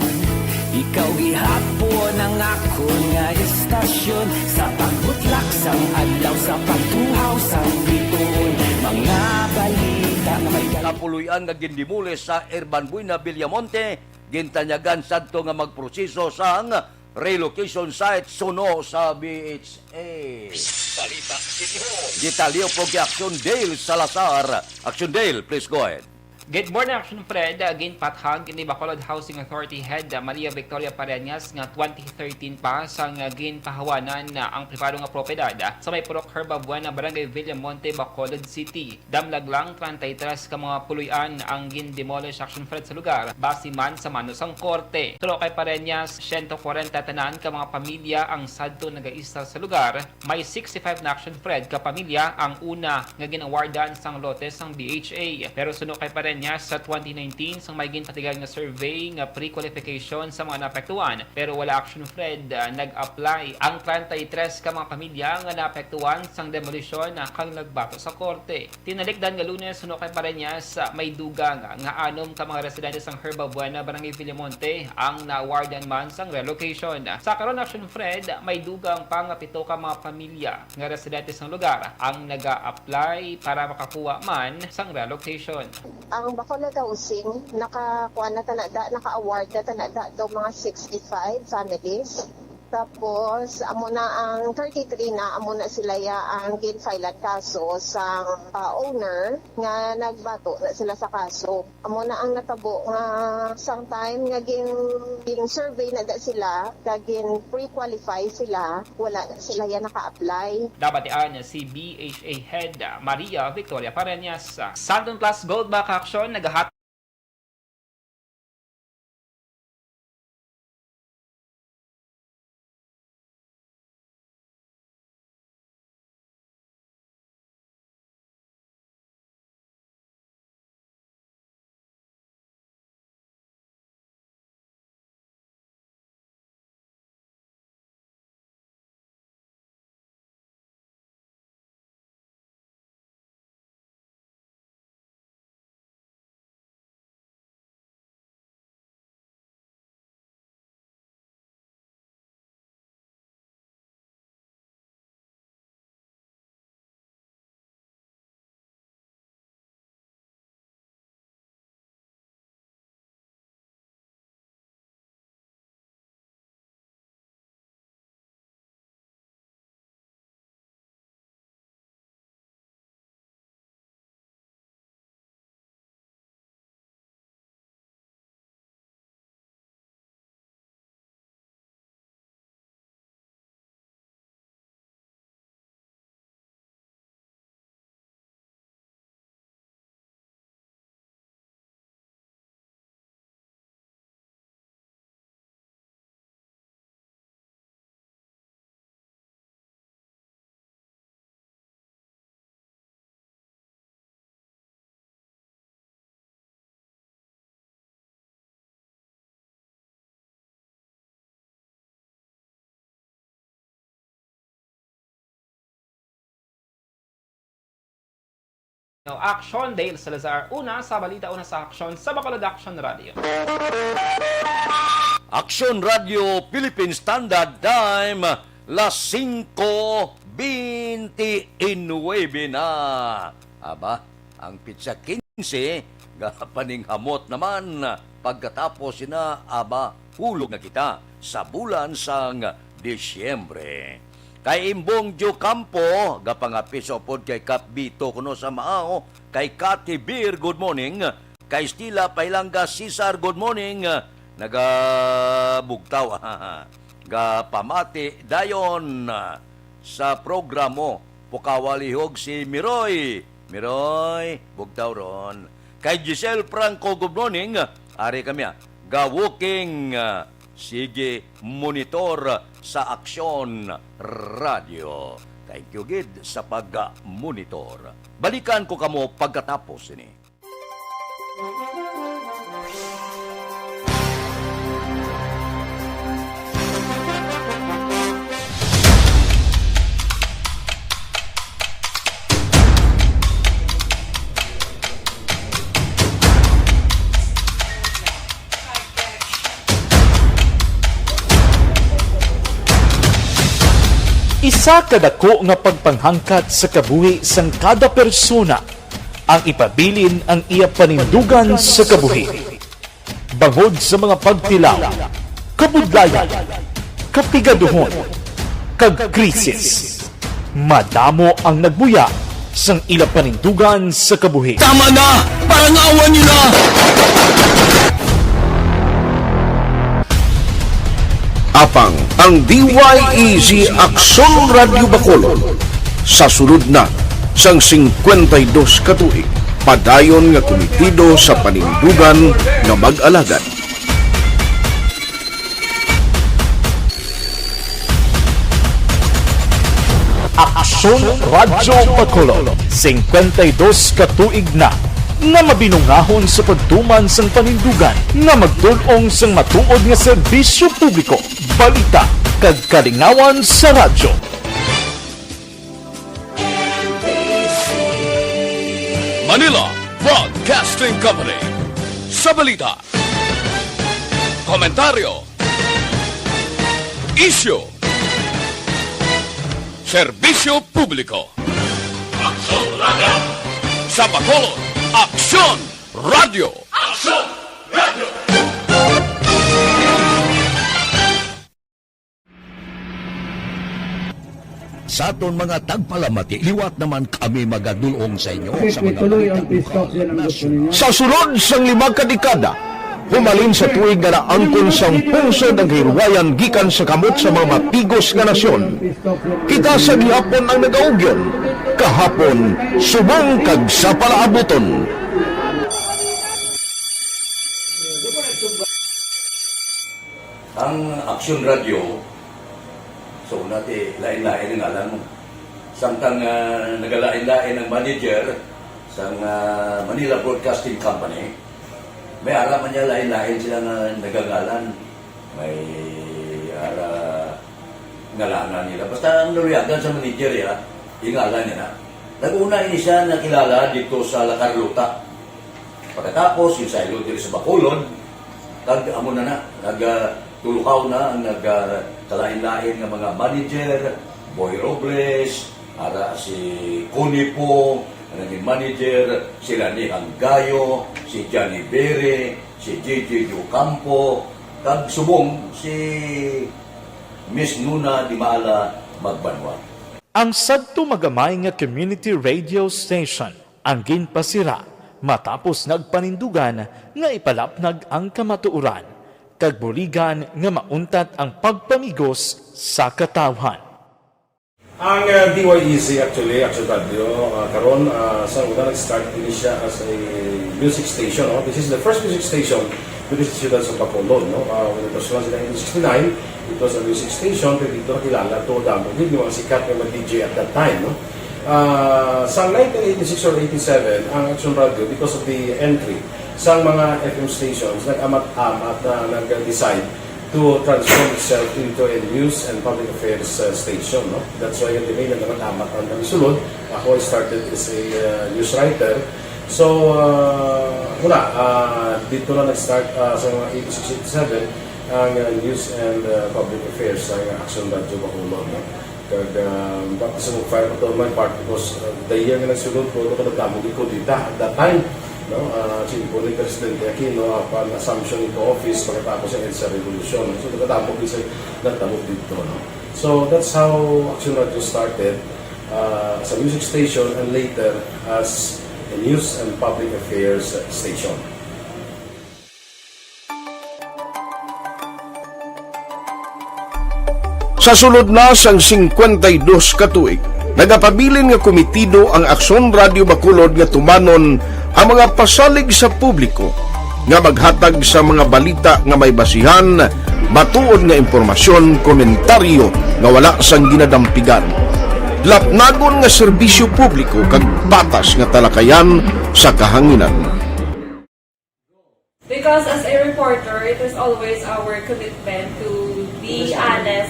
ikaw gihapon ang akon nga istasyon. Sa pagbutlak sang adlaw, sa pagtuhaw sang bituon, mga balita nga may dal- Kapuloy-an nga gindemolish sa Urban Buena, Villamonte, gintanyagan sadto nga magproseso sang relocation site suno sa B H A. Balita City Hall. Detalye upod kay Aksyon Dale Salazar. Aksyon Dale, please go ahead. Good morning, Action Fred. Ginpathag ni Bacolod Housing Authority Head Maria Victoria Pareñas nga twenty thirteen pa sang ginpahawanan ang pribado nga propiedad sa may Purok Herba Buena, Barangay Villamonte, Bacolod City. Damlag lang treinta y tres ka mga puloy-an ang gin-demolish, Action Fred, sa lugar, base man sa mano sang korte. Suno kay Pareñas, siyento kwarenta tanan ka mga pamilya ang sadto nagaisla sa lugar. May sixty-five na, Action Fred, ka pamilya ang una nga gin-awardan sang lote sang B H A. Pero suno kay Pareñas, sa twenty nineteen, sang may ginpatigayon nga survey nga pre-qualification sa mga naapektuhan, pero wala, Action Fred, ah, nag-apply ang treinta y tres ka mga pamilya nga naapektuhan sang demolisyon, ah, kang nagbato sa korte. Tinalikdan nga Lunes, suno kay Pareñas, ah, may dugang nga anom ka mga residente sang Herba Buena, Barangay Villamonte, ang na-awardan man sang relocation. Sa karon, Action Fred, may dugang pa nga pito ka mga pamilya nga residente sang lugar ang naga-apply para makakuha man sang relocation. Ang Bacolod Housing, nakakuha na tanada, naka-award na tanada do mga sixty-five families. Tapos, amo na ang thirty-three na, amo na sila ya ang gin-file-an kaso sa, ah, owner nga nagbato na sila sa kaso. Amo na ang natabo nga sang time nga gin-, gin-survey na da sila, kag gin-pre-qualify sila, wala na sila ya naka-apply. Nabatian si B H A Head Maria Victoria Pareñas. Santon Plus Gold Back Action nagahat Now, Action, Dale Salazar. Una sa balita, una sa aksyon sa Bacolod Action Radio. Action Radio Philippine Standard Time, las singko beintinuebe na. Aba, ang pitsa kinse, gapaninghamot naman, pagkatapos sina, aba, hulog na kita sa bulan sang Disyembre. Kay Imbong Diocampo, gapangapiso pod kay Kap Bito kuno sa Maao, kay Kati Bir, good morning. Kay Stila Pailanga Cesar, good morning. Nagabugtaw. Gapamati dayon sa programo. Pukawa lihog si Miroy. Miroy, bugtaw ron. Kay Giselle Franco, good morning. Ari kami, ah. Ga-walking, ah, sige, monitor sa Aksyon Radio. Thank you gid sa pag-monitor. Balikan ko kamo pagkatapos ini. Isa ka dako nga pagpanghangkat sa kabuhi sang kada persona ang ipabilin ang iya panindugan sa kabuhi. Bangod sa mga pagtilaw, kabudlayan, kapigaduhon, kag krisis, madamo ang nagbuya sang ila panindugan sa kabuhi. Tama na! Parangawan niyo na! Apang ang D Y E Z Aksyon Radyo Bacolod sa sulod na sang singkwenta y dos ka tuig, padayon nga kumitido sa panindugan nga mag-alagad. Aksyon Radyo Bacolod, singkwenta y dos ka tuig na nga mabinungahon sa pagtuman sang panindugan nga magtul-ong sang matuod nga serbisyo publiko, balita, kag kalingawan sa radyo. Manila Broadcasting Company. Sa balita, komentaryo, isyu, serbisyo publiko. Aksyon Radyo. Sa Bacolod, Aksyon Radyo. Aksyon Radyo. Sa aton mga tagpalamati, liwat naman kami magadul-ong sa inyo sa mga balita lokal, nasyonal. Sa sulod sang lima ka dekada, humalin sa tuig nga naangkon sang pungsod ang kahilwayan gikan sa kamot sa mga matigos nga nasyon, kita sa gihapon ang nagaugyon, kahapon, subong kag sa palaabuton. Ang Aksyon Radyo, so, una ti, lain-lain ang ngalan mo. Samtang, ah, nagalain-lain ang manager sang, ah, Manila Broadcasting Company, may ara man niya lain-lain sila nga nagangalan. May ara ngalanan nila. Basta ang naluyagan sa manager, ya, ingalan niya na. Nag-una ini siya nakilala dito sa La Carlota. Pagkatapos, yung saylo diri sa Bacolod, kag amo na na, nag, ah, tulukaw na ang nag, ah, kalain-lain nga mga manager, Boy Robles, ara si Connie Poo, ang naging manager, si Lani Hanggayo, si Johnny Bere, si J J Ocampo, kag subong si Miss Nuna Dimala Magbanwa. Ang sadto magamay nga community radio station ang ginpasira matapos nagpanindugan nga ipalapnag ang kamatuoran kag buligan nga mauntat ang pagpamigos sa katawhan. Ang, ah, D Y E Z actually, Action Radio, ah, karon, ah, sa una nag-start din siya as a music station, no? This is the first music station dito sa siyudad sa Bacolod, no? Ah, when it was launched in nineteen sixty-nine, it was a music station, pero dito nakilala to, damo gid yung mga sikat nga mga D J at that time, no? Ah, sa nineteen eighty-six or eighty-seven, ang Action Radio, because of the entry sa mga F M stations, nag-amat-amat na nag-decide to transform itself into a news and public affairs, uh, station, no? That's why yung name na naman Amat ang Sulod. Ako, I started as a, uh, news writer. So, uh, wala, uh, dito na nag-start, uh, sa mga eighty-six, eighty-seven, ang, uh, news and, uh, public affairs sa Action Radio Bacolod, no? Kag, ah, baptism of fire pa to my part because, ah, the year nga nagsulod ko, ito kadamo gid kudeta at that time, no? Ah, siyempre ni Presidente Aquino, upon assumption into office, pagkatapos sa EDSA Revolution. So, nagkadamo gid sa nagtabo dito, no? So, that's how Action Radio started, ah, as a music station and later as a news and public affairs station. Sa sulod na sang singkwenta y dos ka tuig, nagapabilin nga kumitido ang Aksyon Radio Bacolod nga tumanon ang mga pasalig sa publiko nga maghatag sa mga balita nga may basihan, matuod nga impormasyon, komentaryo nga wala sang ginadampigan, lapnagon nga serbisyo publiko kag patas nga talakayan sa kahanginan. Because as a reporter, it is always our commitment to be honest,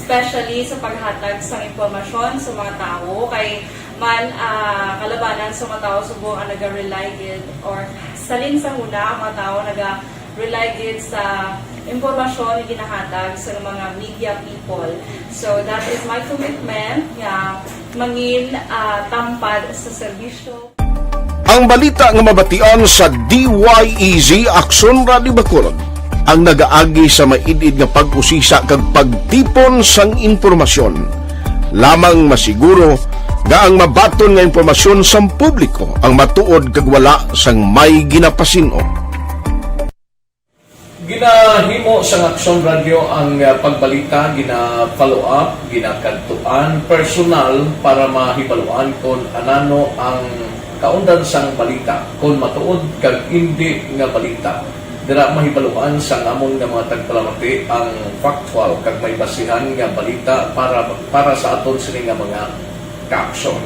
especially sa paghatag sa impormasyon sa mga tao. Kay man, ah, kalabanan sa mga tao subong ang naga-rely gid, or salin sa huna ang mga tao naga-rely gid sa impormasyon nga ginahatag sa mga media people. So that is my commitment nga mangin, ah, tampad sa serbisyo. Ang balita nga mabatian sa D Y E Z Aksyon Radio Bacolod ang nagaagi sa maid-id nga pag-usisa kag pagtipon sang impormasyon. Lamang masiguro Nga ang mabaton nga impormasyon sang publiko ang matuod kag wala sang may ginapasin-o. Ginahimo sang Aksyon Radyo ang, ah, pagbalita, gina-follow up, ginakadtuan personal para mahibaluan kon anano ang kaundan sang balita, kon matuod kag indi nga balita. Dira mahibaluan sang amon nga mga tagpalamati ang factual kag may basihan nga balita para, para sa aton sini nga mga kaaksyon.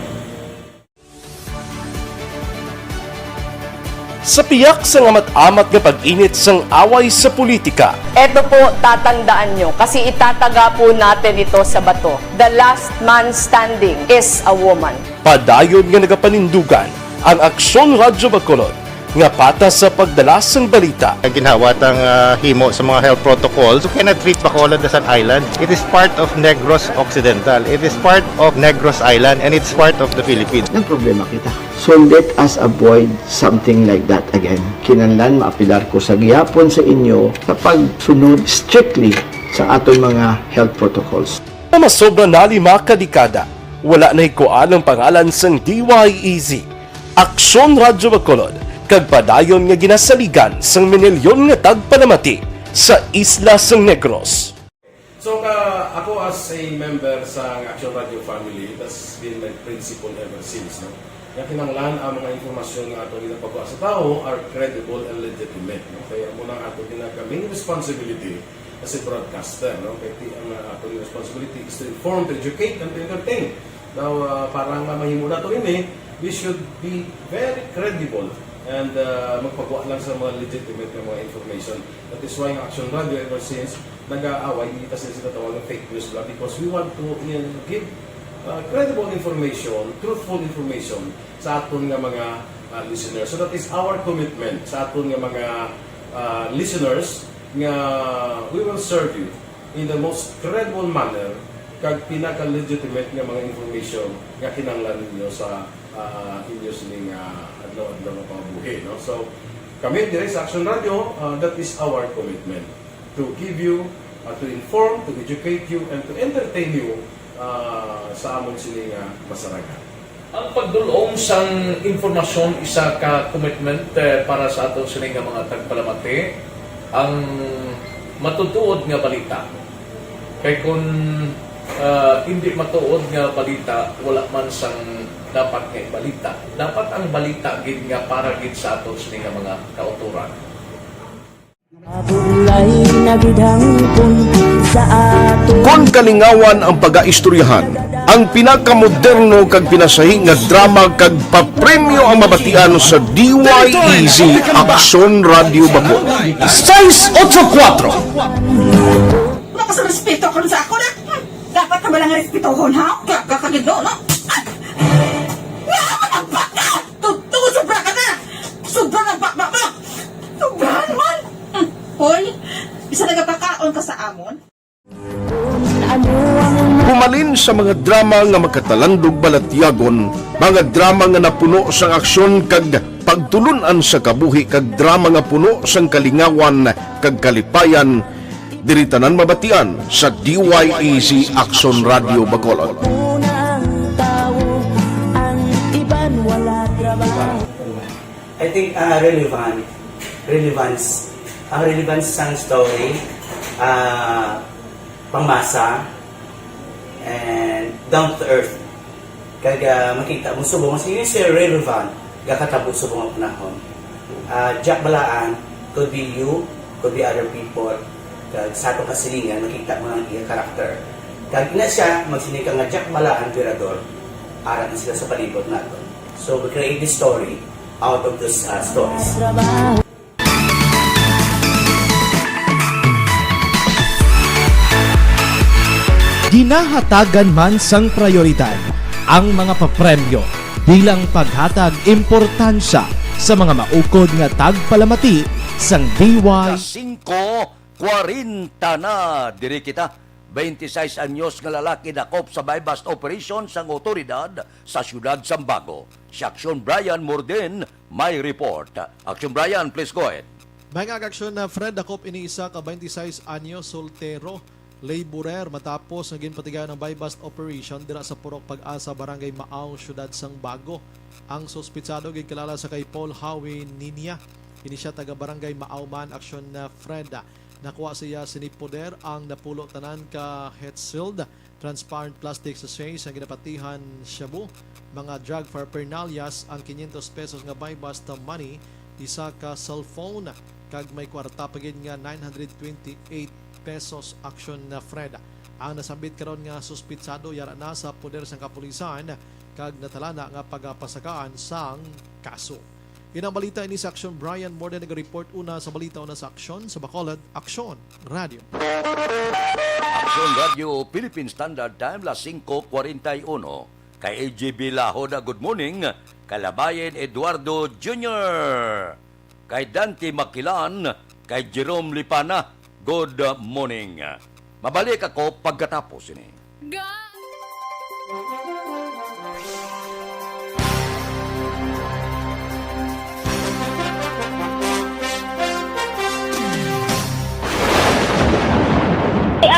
Sa piyak sang amat-amat nga pag-init sang away sa politika, Eto po, tatandaan nyo, kasi itataga po natin ito sa bato. The last man standing is a woman. Padayon nga nagapanindugan ang Aksyon Radyo Bacolod nga patas sa pagdala sang balita. Ang ginhawa tang, ah, himo sa mga health protocols, you cannot treat Bacolod as an island. It is part of Negros Occidental. It is part of Negros Island, and it's part of the Philippines. Nagproblema kita. So let us avoid something like that again. Kinahanglan maapelar ko sa gihapon sa inyo sa pagsunod strictly sa aton mga health protocols. Nga masobra na lima ka dekada, wala nahikuan ang pangalan sang D Y E Z, Aksyon Radyo Bacolod, kag padayon nga ginasaligan sang minilyon nga tagpalamati sa isla sang Negros. So, ka, ako as a member sa Action Radio family, that's been my principle ever since, no? Nga kinahanglan ang mga impormasyon nga ato ginapagwa sa tawo are credible and legitimate, no? Kaya amo na ato ginaka main responsibility as a broadcaster, no? Kaya ti-, ang, uh, ato responsibility is to inform, to educate, and to entertain. Now, uh, para nga mahimo nato ini, we should be very credible and, uh, magpagwa lang sa mga legitimate nga mga information. That is why ang Action Radio ever since nag-aaway, hindi kasi sila tawag ng fake news lang because we want to, uh, give, uh, credible information, truthful information sa aton nga mga, uh, listeners. So that is our commitment sa aton nga mga, uh, listeners nga we will serve you in the most credible manner kag pinaka-legitimate nga mga information nga kinahanglan ninyo sa, uh, inyo sining, uh, adlaw-adlaw nga pagbuhi, no? So, kami dire sa Action Radio, uh, that is our commitment to give you, uh, to inform, to educate you, and to entertain you, uh, sa amon sini nga masarangan. Ang pagdul-ong sang impormasyon isa ka commitment, eh, para sa aton sini nga mga tagpalamati, ang matutuod nga balita. Kay kun, ah, indi matuod nga balita, wala man sang dapat nga ibalita. Dapat ang balita gid nga para gid sa aton sini nga mga kautoran. Mabulay na gid hangpon sa aton. Kon kalingawan ang pagaistoryahan, ang pinakamoderno kag pinasahi nga drama kag papremyo ang mabatian sa D Y E Z Aksyon Radio Bacolod. Sais otso kuwatro. Wala ka sa respeto karon sa ako na. Hmm, dapat ka ba lang respetohon, ha? Gaga ka gid, no? Nga, magpaka! Tuto, sobra ka na! Sobra na ba, ba, ba? Sobrahan man! Hmm, hoy, isa nagapakaon ka sa amon? Humalin sa mga drama nga makatalandog balatyagon, mga drama nga napuno sang aksyon kag pagtulun-an sa kabuhi, kag drama nga puno sang kalingawan kag kalipayan, diri tanan mabatian sa D Y E Z Aksyon Radio Bacolod. Unang tawo, ang iban wala trabaho. I think, ah, relevant, relevance, ang relevance sang story, ah, pangmasa, and down to earth. Kag, ah, makita mo subong, as you say, relevant, gakatabo subong ang panahon. Ah, Jack Balaan, could be you, could be other people, kag sa atong kasilingan, makita mo ang iya character. Kag ina siya, magsiling ka nga Jack Balaan, Virador, ara na sila sa palibot naton. So, we create this story out of those, uh, stories. Ginahatagan man sang prayoridad ang mga papremyo bilang paghatag importansya sa mga maukod nga tagpalamati sang D Y. Singko kwarenta na, diri kita. Twenty-sais anyos nga lalaki dakop sa buy-bust operation sang awtoridad sa siyudad Sambago. Si Aksyon Brian Morden may report. Aksyon Brian, please go ahead. May nga aksyon na Fred, dakop ini isa ka twenty-sais anyos soltero laborer matapos nga ginpatigayon ang buy-bust operation dira sa Purok Pag-asa, Barangay Maaw, Siyudad sang Bago. Ang suspitsado ginkilala sa kay Paul Howie Ninia. Ini sia taga Barangay Maaw man, Aksyon na Fred. Nakuha siya sini poder ang napulo tanan ka hot sealed transparent plastic sachets nga ginapatihan shabu, mga drug paraphernalia, ang quinientos pesos nga buy-bust money, isa ka cellphone, kag may kwarta pa gid nga nine hundred twenty-eight pesos, Aksyon na Fred. Ang nasambit karon nga suspitsado yara na sa poder sang kapulisan kag natalana nga pagapasakaan sang kaso. Inang balita ini sa Aksyon. Brian Morden nag-report una sa balita, una sa Aksyon sa Bacolod, Aksyon Radio. Aksyon Radio, Philippine Standard Time, las singko kwarenta y uno. Kay A J B Lahoda, good morning. Kay Labayen Eduardo Junior, kay Dante Makilan, kay Jerome Lipana, good morning. Mabalik ako pagkatapos ini. Ga-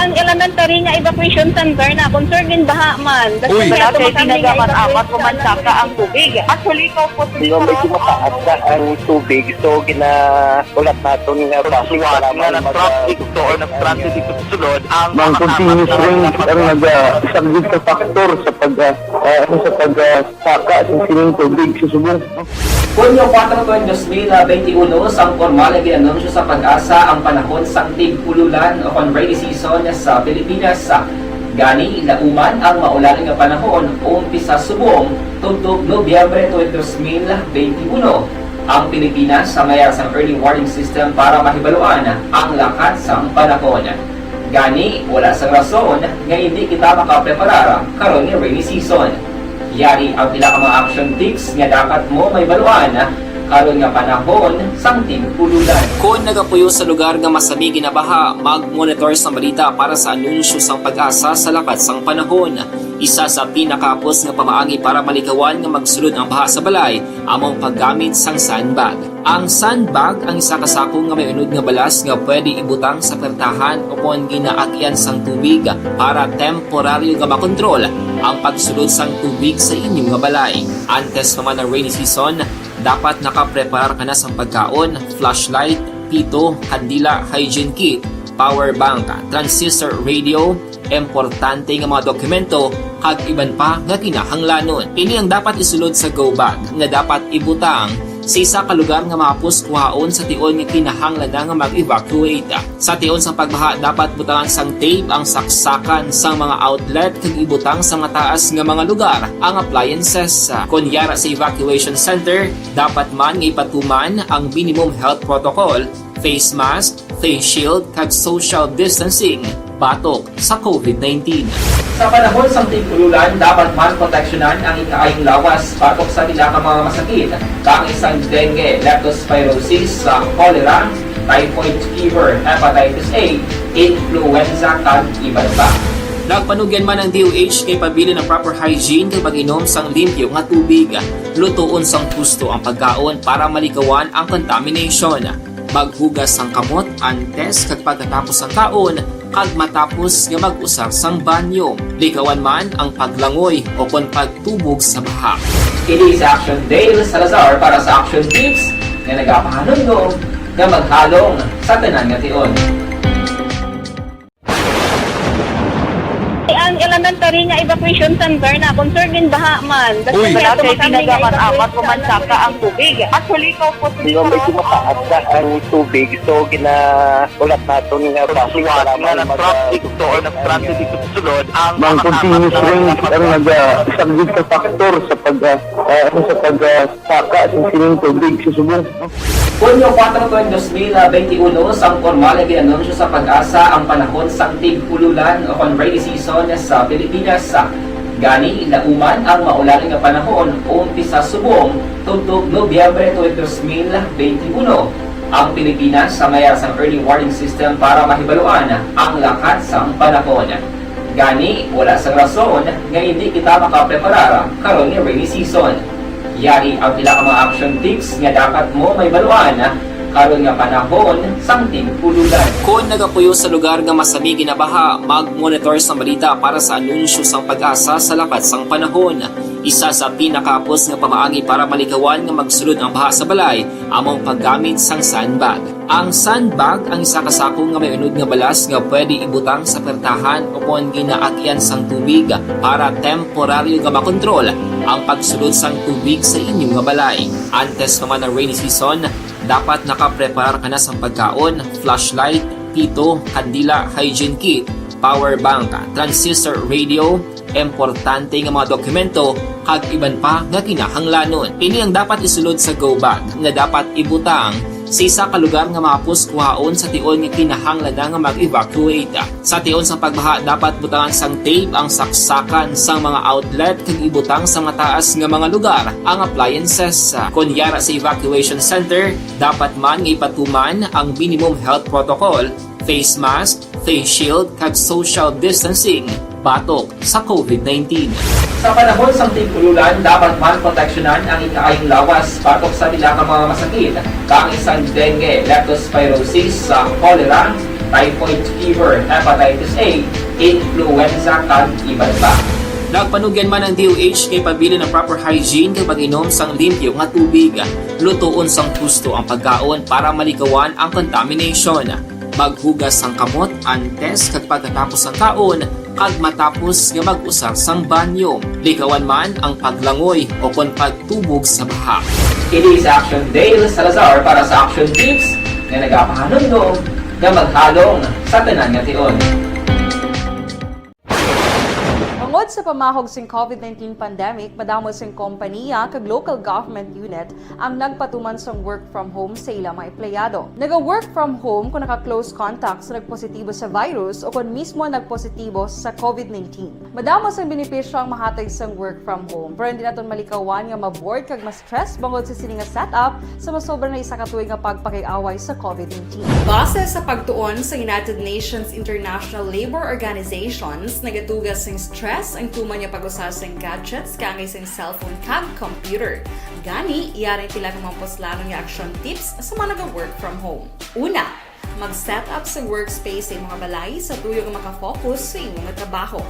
Ang elementary nga evacuation center na concerned din baha man. Uy. Wala kay tinaga man, apat ko man saka ang tubig. Actually, ikaw po, Di ba, medyo mataas na ang tubig, so ginaulat naton nga bus nga nag-traffic to or nag-transit dito sa sulod ang mga continuous rain ang naga-, isa gid ka factor sa pag, ah, ah, ano, sa pag, ah, saka sa sining tubig sa subong. Hunyo kuwatro, dos mil benti uno, sang pormal nga gin-anunsyo sa Pag-asa ang panahon sang tig-ululan o kon rainy season sa Pilipinas. Gani, lauman ang maulan nga panahon, umpisa subong tubtob Nobyembre twenty, dos mil benti uno. Ang Pilipinas sa mayar sang early warning system para mahibaluan ang lakat sang panahon. Gani, wala sang rason nga indi kita makapreparar karon nga rainy season. Yari ang pila ka mga action tips nga dapat mo mahibaluan karon nga panahon sang tig-ululan. Kon nagapuyo sa lugar nga masami ginabaha, mag-monitor sang balita para sa anunsyo sang Pag-asa sa lakat sang panahon. Isa sa pinakahapos nga pamaagi para malikawan nga magsulod ang baha sa balay amo ang paggamit sang sandbag. Ang sandbag ang isa ka sako nga may unod nga balas nga pwede ibutang sa pertahan o kon ginaagyan sang tubig para temporaryo nga makontrol ang pagsulod sang tubig sa inyo nga balay. Antes pa man ang rainy season, dapat nakapreparar ka na sang pagkaon, flashlight, pito, kandila, hygiene kit, power bank, transistor radio, importante nga mga dokumento, kag iban pa nga kinahanglanon. Ini ang dapat isulod sa go bag nga dapat ibutang sa isa ka lugar nga mahapos kuhaon sa tion nga kinahanglan na nga mag-evacuate. Sa tion sang pagbaha, dapat butangan sang tape ang saksakan sang mga outlet kag ibutang sa mataas nga mga lugar ang appliances. Kon yara sa evacuation center, dapat man nga ipatuman ang minimum health protocol, face mask, face shield, kag social distancing batok sa COVID nineteen. Sa panahon sang tig-ululan, dapat man proteksyonan ang ikaayong lawas batok sa pila ka mga masakit, kaangay sang dengue, leptospirosis, sa cholera, typhoid fever, hepatitis A, influenza, kag iban pa. Nagpanugyan man ang D O H kay pabilin ang proper hygiene kag pag-inom sang limpyo nga tubig. Lutoon sang husto ang pagkaon para malikawan ang contamination. Maghugas sang kamot antes kag pagkatapos sang kaon kag matapos nga mag-usar sang banyo. Likawan man ang paglangoy o kon pagtubog sa baha. Kini si Action Dale Salazar para sa Action Tips nga nagapahanumdom nga maghalong sa tanan nga tion. Ang elementary nga evacuation center na concerned din baha man. Uy. Wala kay tinaga man, apat ko man saka ang tubig. Actually, ikaw po, di ba, medyo mataas na ang tubig, so ginaulat naton nga bus nga nag-traffic to or nag-transit dito sa sulod ang mga continuous rain ang naga-, isa gid ka factor sa pag, ah, ah, ano, sa pag, ah, saka sa sining tubig sa subong. Hunyo kuwatro, dos mil benti uno, sang pormal nga gin-anunsyo sa Pag-asa ang panahon sang tig-ululan o kon rainy season sa Pilipinas. Gani, lauman ang maulan nga panahon, umpisa subong tubtob Nobyembre twenty, dos mil benti uno. Ang Pilipinas sa mayar sang early warning system para mahibaluan ang lakat sang panahon. Gani, wala sang rason nga indi kita makapreparar karon nga rainy season. Yari ang pila ka mga action tips nga dapat mo mahibaluan Karon nga panahon sang tig-ululan. Kon nagapuyo sa lugar nga masami ginabaha, mag-monitor sang balita para sa anunsyo sang PAGASA sa lakat sang panahon. Isa sa pinakahapos nga pamaagi para malikawan nga magsulod ang baha sa balay amo ang paggamit sang sandbag. Ang sandbag ang isa ka sako nga may unod nga balas nga pwede ibutang sa pertahan o kon ginaagyan sang tubig para temporaryo nga makontrol ang pagsulod sang tubig sa inyo nga balay. Antes pa man ang rainy season, dapat nakapreparar ka na sang pagkaon, flashlight, pito, kandila, hygiene kit, power bank, transistor radio, importante nga mga dokumento, kag iban pa nga kinahanglanon. Ini ang dapat isulod sa go bag nga dapat ibutang sa isa ka lugar nga mahapos kuhaon sa tion nga kinahanglan na nga mag-evacuate. Sa tion sang pagbaha, dapat butangan sang tape ang saksakan sang mga outlet kag ibutang sa mataas nga mga lugar ang appliances. Kon yara sa evacuation center, dapat man nga ipatuman ang minimum health protocol, face mask, face shield, kag social distancing batok sa COVID nineteen. Sa panahon sang tig-ululan, dapat man proteksyonan ang ikaayong lawas batok sa pila ka mga masakit, kaangay sang dengue, leptospirosis, sa cholera, typhoid fever, hepatitis A, influenza, kag iban pa. Nagpanugyan man ang D O H nga ipabilin ang proper hygiene kag pag-inom sang limpyo nga tubig. Lutoon sang husto ang pagkaon para malikawan ang contamination. Maghugas sang kamot antes kag pagkatapos sang kaon, kag matapos nga mag-usar sang banyo. Likawan man ang paglangoy o kon pagtubog sa baha. Ini si Action Dale Salazar para sa Action Tips nga nagapahanumdom nga maghalong sa tanan nga tion. Bangod sa pamahog sing COVID nineteen pandemic, madamo sing kompaniya kag local government unit ang nagpatuman sang work from home sa ila mga empleyado. Naga-work from home kung naka-close contact sa nagpositibo sa virus o kon mismo nagpositibo sa COVID nineteen. Madamo sang benepisyo ang mahatag sang work from home, pero hindi naton malikawan nga ma-bored kag ma-stress bangod sa sini nga setup sa masobra na isa ka tuig nga pagpakig-away sa COVID nineteen. Base sa pagtuon sa United Nations International Labor Organizations, nagatuga sing stress ang tuman nga pag-usa sing gadgets kaangay sing cellphone kag computer. Gani, yari ang pila ka mga puslanon nga action tips sa mga naga-work from home. Una, mag-set up sa workspace sa imong balay sa tuyo nga makafocus sa imong trabaho.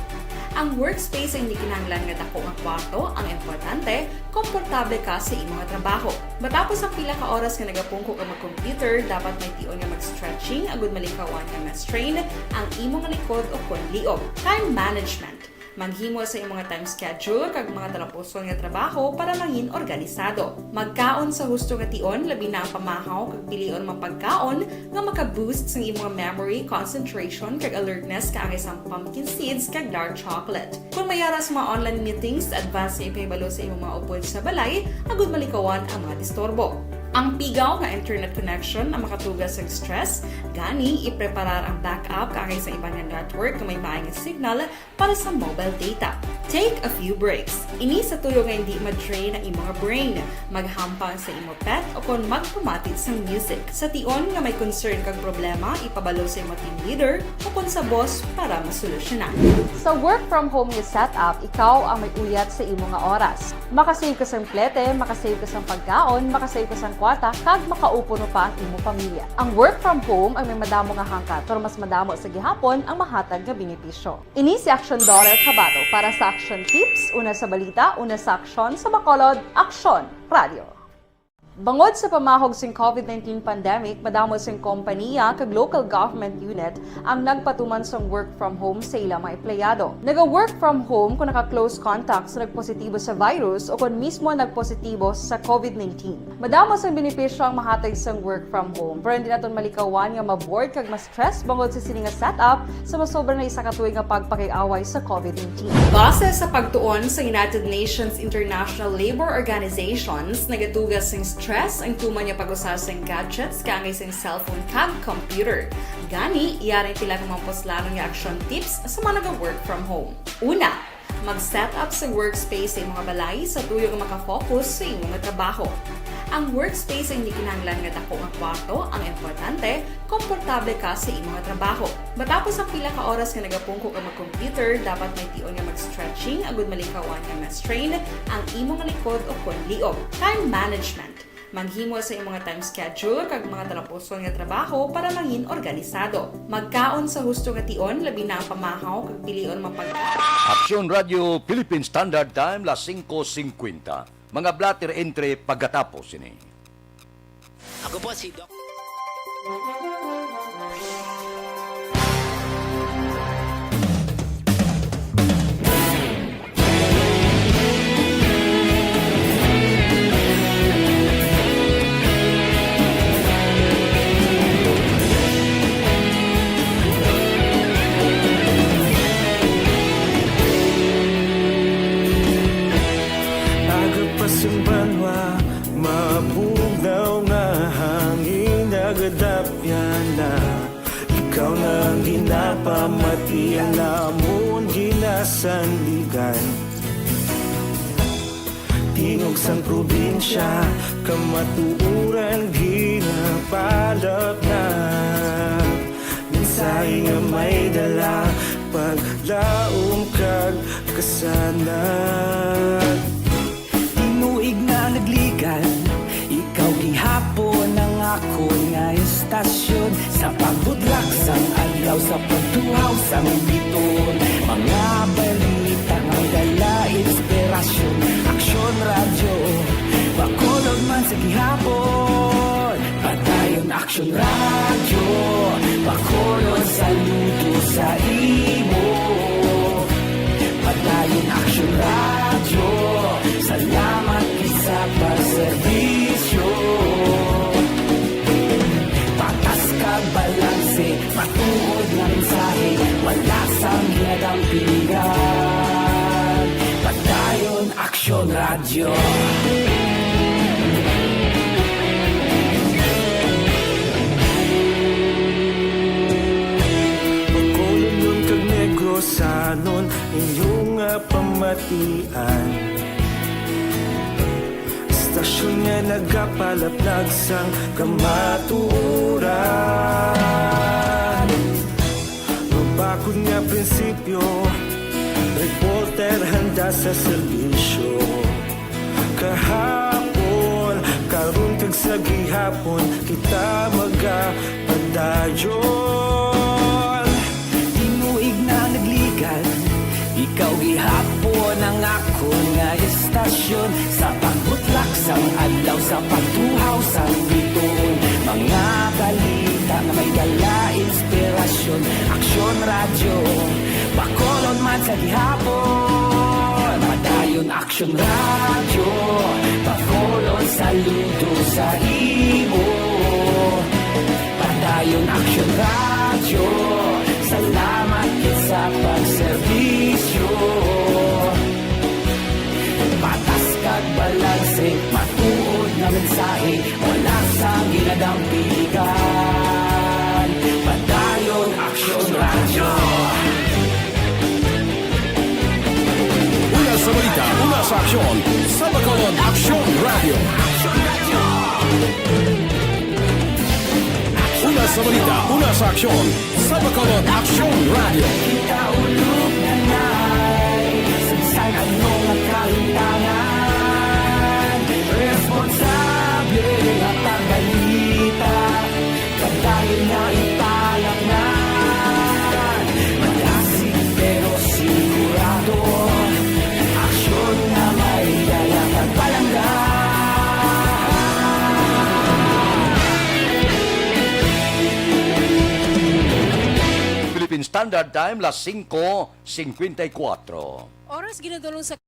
Ang workspace ay hindi kinahanglan nga dako nga kwarto, ang importante, komportable ka sa imong trabaho. Matapos ang pila ka oras nga nagapungko ka mag-computer, dapat may tion nga mag-stretching agud malikawan nga ma-strain ang imong likod o kon liog. Time management. Maghimo sa imong time schedule kag mga talapuson nga trabaho para mangin organisado. Magkaon sa husto nga tion, labi na ang pamahaw kag pilion mga pagkaon nga maka-boost sa imong memory, concentration, kag alertness kaangay sang pumpkin seeds kag dark chocolate. Kung may ara sa mga online meetings, advance nga ipahibalo sa imong mga upod sa balay agud malikawan ang mga disturbo. Ang pigaw nga internet connection ang makatuga sa stress, gani ipreparar ang backup kaangay sa iban nga network nga may maayong signal para sa mobile data. Take a few breaks. Ini sa tuyo nga hindi ma-drain ang imong brain. Maghampang sa imo pet o kon magpamati sang music. Sa tion nga may concern kag problema, ipabalo sa imo team leader o kon sa boss para masolusyonan. Sa work from home nga setup, ikaw ang may uyat sa imo nga oras. Makasave ka sang plete, makasave ka sang pagkaon, makasave ka sang kwarta, kag makaupo pa ang imo pamilya. Ang work from home ang may madamo nga hangkat, pero mas madamo sa gihapon ang mahatag nga benepisyo. Ini si Action Daughter Cabato para sa Action Tips, una sa balita, una sa aksyon, sa Bacolod, Aksyon Radio. Bangod sa pamahog sing COVID nineteen pandemic, madamo sing kompaniya kag local government unit ang nagpatuman sang work from home sa ila mga empleyado. Naga-work from home kung naka-close contact sa nagpositibo sa virus o kon mismo nagpositibo sa COVID nineteen. Madamo sang benepisyo ang mahatag sang work from home, pero hindi naton malikawan nga ma-bored kag ma-stress bangod sa sini nga setup sa masobra na isa ka tuig nga pagpakig-away sa COVID nineteen. Base sa pagtuon sa United Nations International Labor Organizations, nagatuga sing stress ang tuman nga pag-usa sing gadgets kaangay sing cellphone kag computer. Gani, yari ang pila ka mga puslanon nga action tips sa mga naga-work from home. Una, mag-set up sa workspace sa imong balay sa tuyo nga makafocus sa imong trabaho. Ang workspace ay hindi kinahanglan nga dako nga kwarto, ang importante, komportable ka sa imong trabaho. Matapos ang pila ka oras nga nagapungko ka mag-computer, dapat may tion nga mag-stretching agud malikawan nga ma-strain ang imong likod o kon liog. Time management. Maghimo sa imong mga time schedule kag mga talapuson nga trabaho para mangin organisado. Magkaon sa husto nga tion, labi na ang pamahaw kag pilion mga pagkaon. Aksyon Radyo Philippine Standard Time, las singko singkwenta. Mga blotter entry pagkatapos sini. Ako po si Doc. Aga pa sing banwa, mabugnaw nga hangin nagadapyan na. Ikaw na ang ginapamati, ang amon ginasandigan. Tingog sang probinsya, kamatuoran ginapalapnat. Mensahe nga may dala, paglaom kag kasanag. Tinuig nga nagligan, ikaw gihapon ang akon nga istasyon. Sa pagbutlak sang adlaw, sa pagtuhaw sang bituon, mga balita nga dala inspirasyon. Aksyon Radyo, Bacolod man sa gihapon. Padayon Aksyon Radyo, Bacolod, saludo sa imo. Padayon Aksyon Radyo, salamat gid sa pagserbisyo. Patas kag balanse, matuod nga mensahe, wala sang ginadampigan. Padayon Aksyon Radyo. Bacolodnon kag Negrosanon, inyo nga pamatian. Istasyon nga nagapalaplag sang kamatuoran. Mabakod nga prinsipyo, reporter handa sa serbisyo. Kahapon, karon kag sa gihapon, kita magapadayon. Tinuig na nagligan, ikaw gihapon ang akon nga istasyon. Sa pagbutlak sang adlaw, sa pagtuhaw sang bituon, mga balita nga may dala inspirasyon. Aksyon Radyo, Bacolod man sa gihapon. Padayon Aksyon Radyo, Bacolod, saludo sa imo. Padayon Aksyon Radyo, salamat gid sa pagserbisyo. Patas kag balanse, matuod nga mensahe, wala sang ginadampigan. Padayon Aksyon Radyo. Una sa balita, una sa aksyon, sa Bacolod Aksyon Radyo. Una sa balita, una sa aksyon, sa Bacolod Aksyon Radyo. Kita ulog na nay, sa bisan ano nga kahimtangan, responsable nga pagbalita. Padayon nga ipalapngan, malasig pero sigurado, aksyon nga may dala kag palangga. Philippine Standard Time, las singko singkwenta y kuwatro. Oras ginadulong sa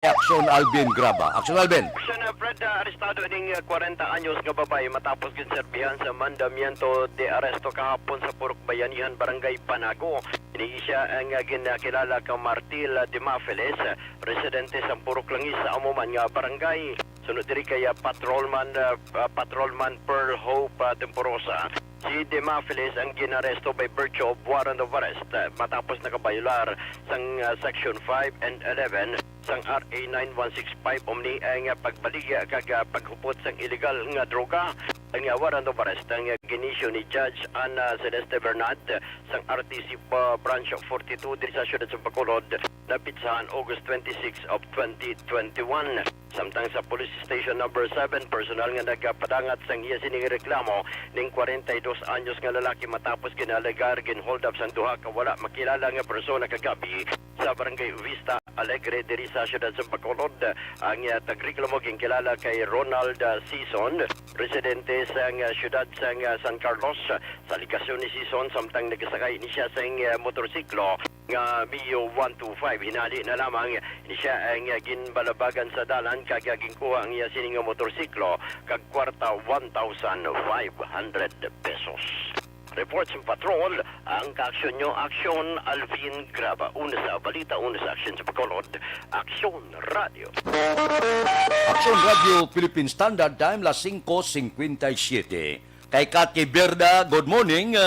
Aksyon Alvin Graba. Aksyon Alvin. Aksyon, uh, Fred, uh, arestado ning, uh, kwarenta anyos nga babayi matapos ginserbihan sa mandamiento de arresto kahapon sa Purok Bayanihan, Barangay Panago. Ini siya ang, uh, ginakilala ka Martil, uh, Demafeles, uh, residente sa Purok Langis sa amo man nga barangay. Sunod diri kay, uh, patrolman, uh, uh, patrolman Pearl Hope, uh, Temporosa. Si Demafeles ang ginaresto by virtue of warrant of arrest, uh, matapos nakabayular sang, uh, Section five and eleven sang R A nine one six five, umni ang, uh, pagbaligya kag, uh, paghupot sang iligal nga droga. Ang, uh, warrant of arrest ang, uh, ginisyu ni Judge Ana Celeste Bernard, uh, sang R T C pa Branch forty-two diri sa siyudad sa Bacolod, napitsahan August twenty-six of twenty twenty-one. Samtang sa Police Station Number Seven, personal nga nagapadangat sang iya sining reklamo ning kwarenta y dos anyos nga lalaki matapos ginalegar ginhold up sang duha ka wala makilala nga persona kagabi sa Barangay Vista Alegre diri sa siyudad sa Bacolod. Ang, ah, tagreklamo ginkilala kay Ronald, ah, Sison, residente sang, ah, siyudad sang, ah, San Carlos. Sa alegasyon ni Sison, samtang nagasakay ni siya sang, ah, motorsiklo nga Mio one two five, hinali na lamang ni siya ang, ah, ginbalabagan sa dalan kag, ah, ginkuha ang iya sini nga motorsiklo kag kwarta one thousand five hundred pesos. Report sa patrol, ang kaaksyon nyo, Aksyon Alvin Graba. Una sa balita, una sa aksyon sa Bacolod, Aksyon Radio. Aksyon Radio Philippine Standard Time, las singko singkwenta y siyete. Kay Kati Berda, good morning.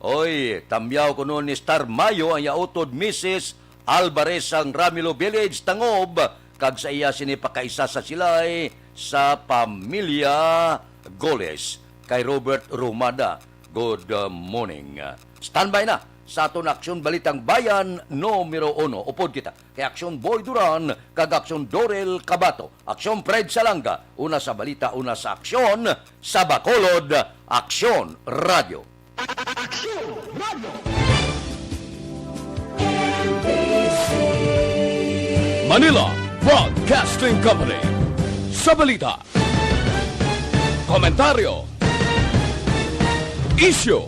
Oy, tamyaw kuno ni Star Mayo ang iya utod, Missus Alvarez sang Ramilo Village, Tangob, kag sa iya sini pakaisa sa silay sa pamilya Goles. Kay Robert Rumada, good, uh, morning. Standby na sa aton Aksyon Balitang Bayan numero uno. Upod kita kay Aksyon Boy Duran kag Aksyon Dorel Cabato. Aksyon Fred Salanga, una sa balita, una sa aksyon, sa Bacolod, Aksyon Radio. Aksyon Radio. Manila Broadcasting Company. Sa balita, komentaryo, isyu,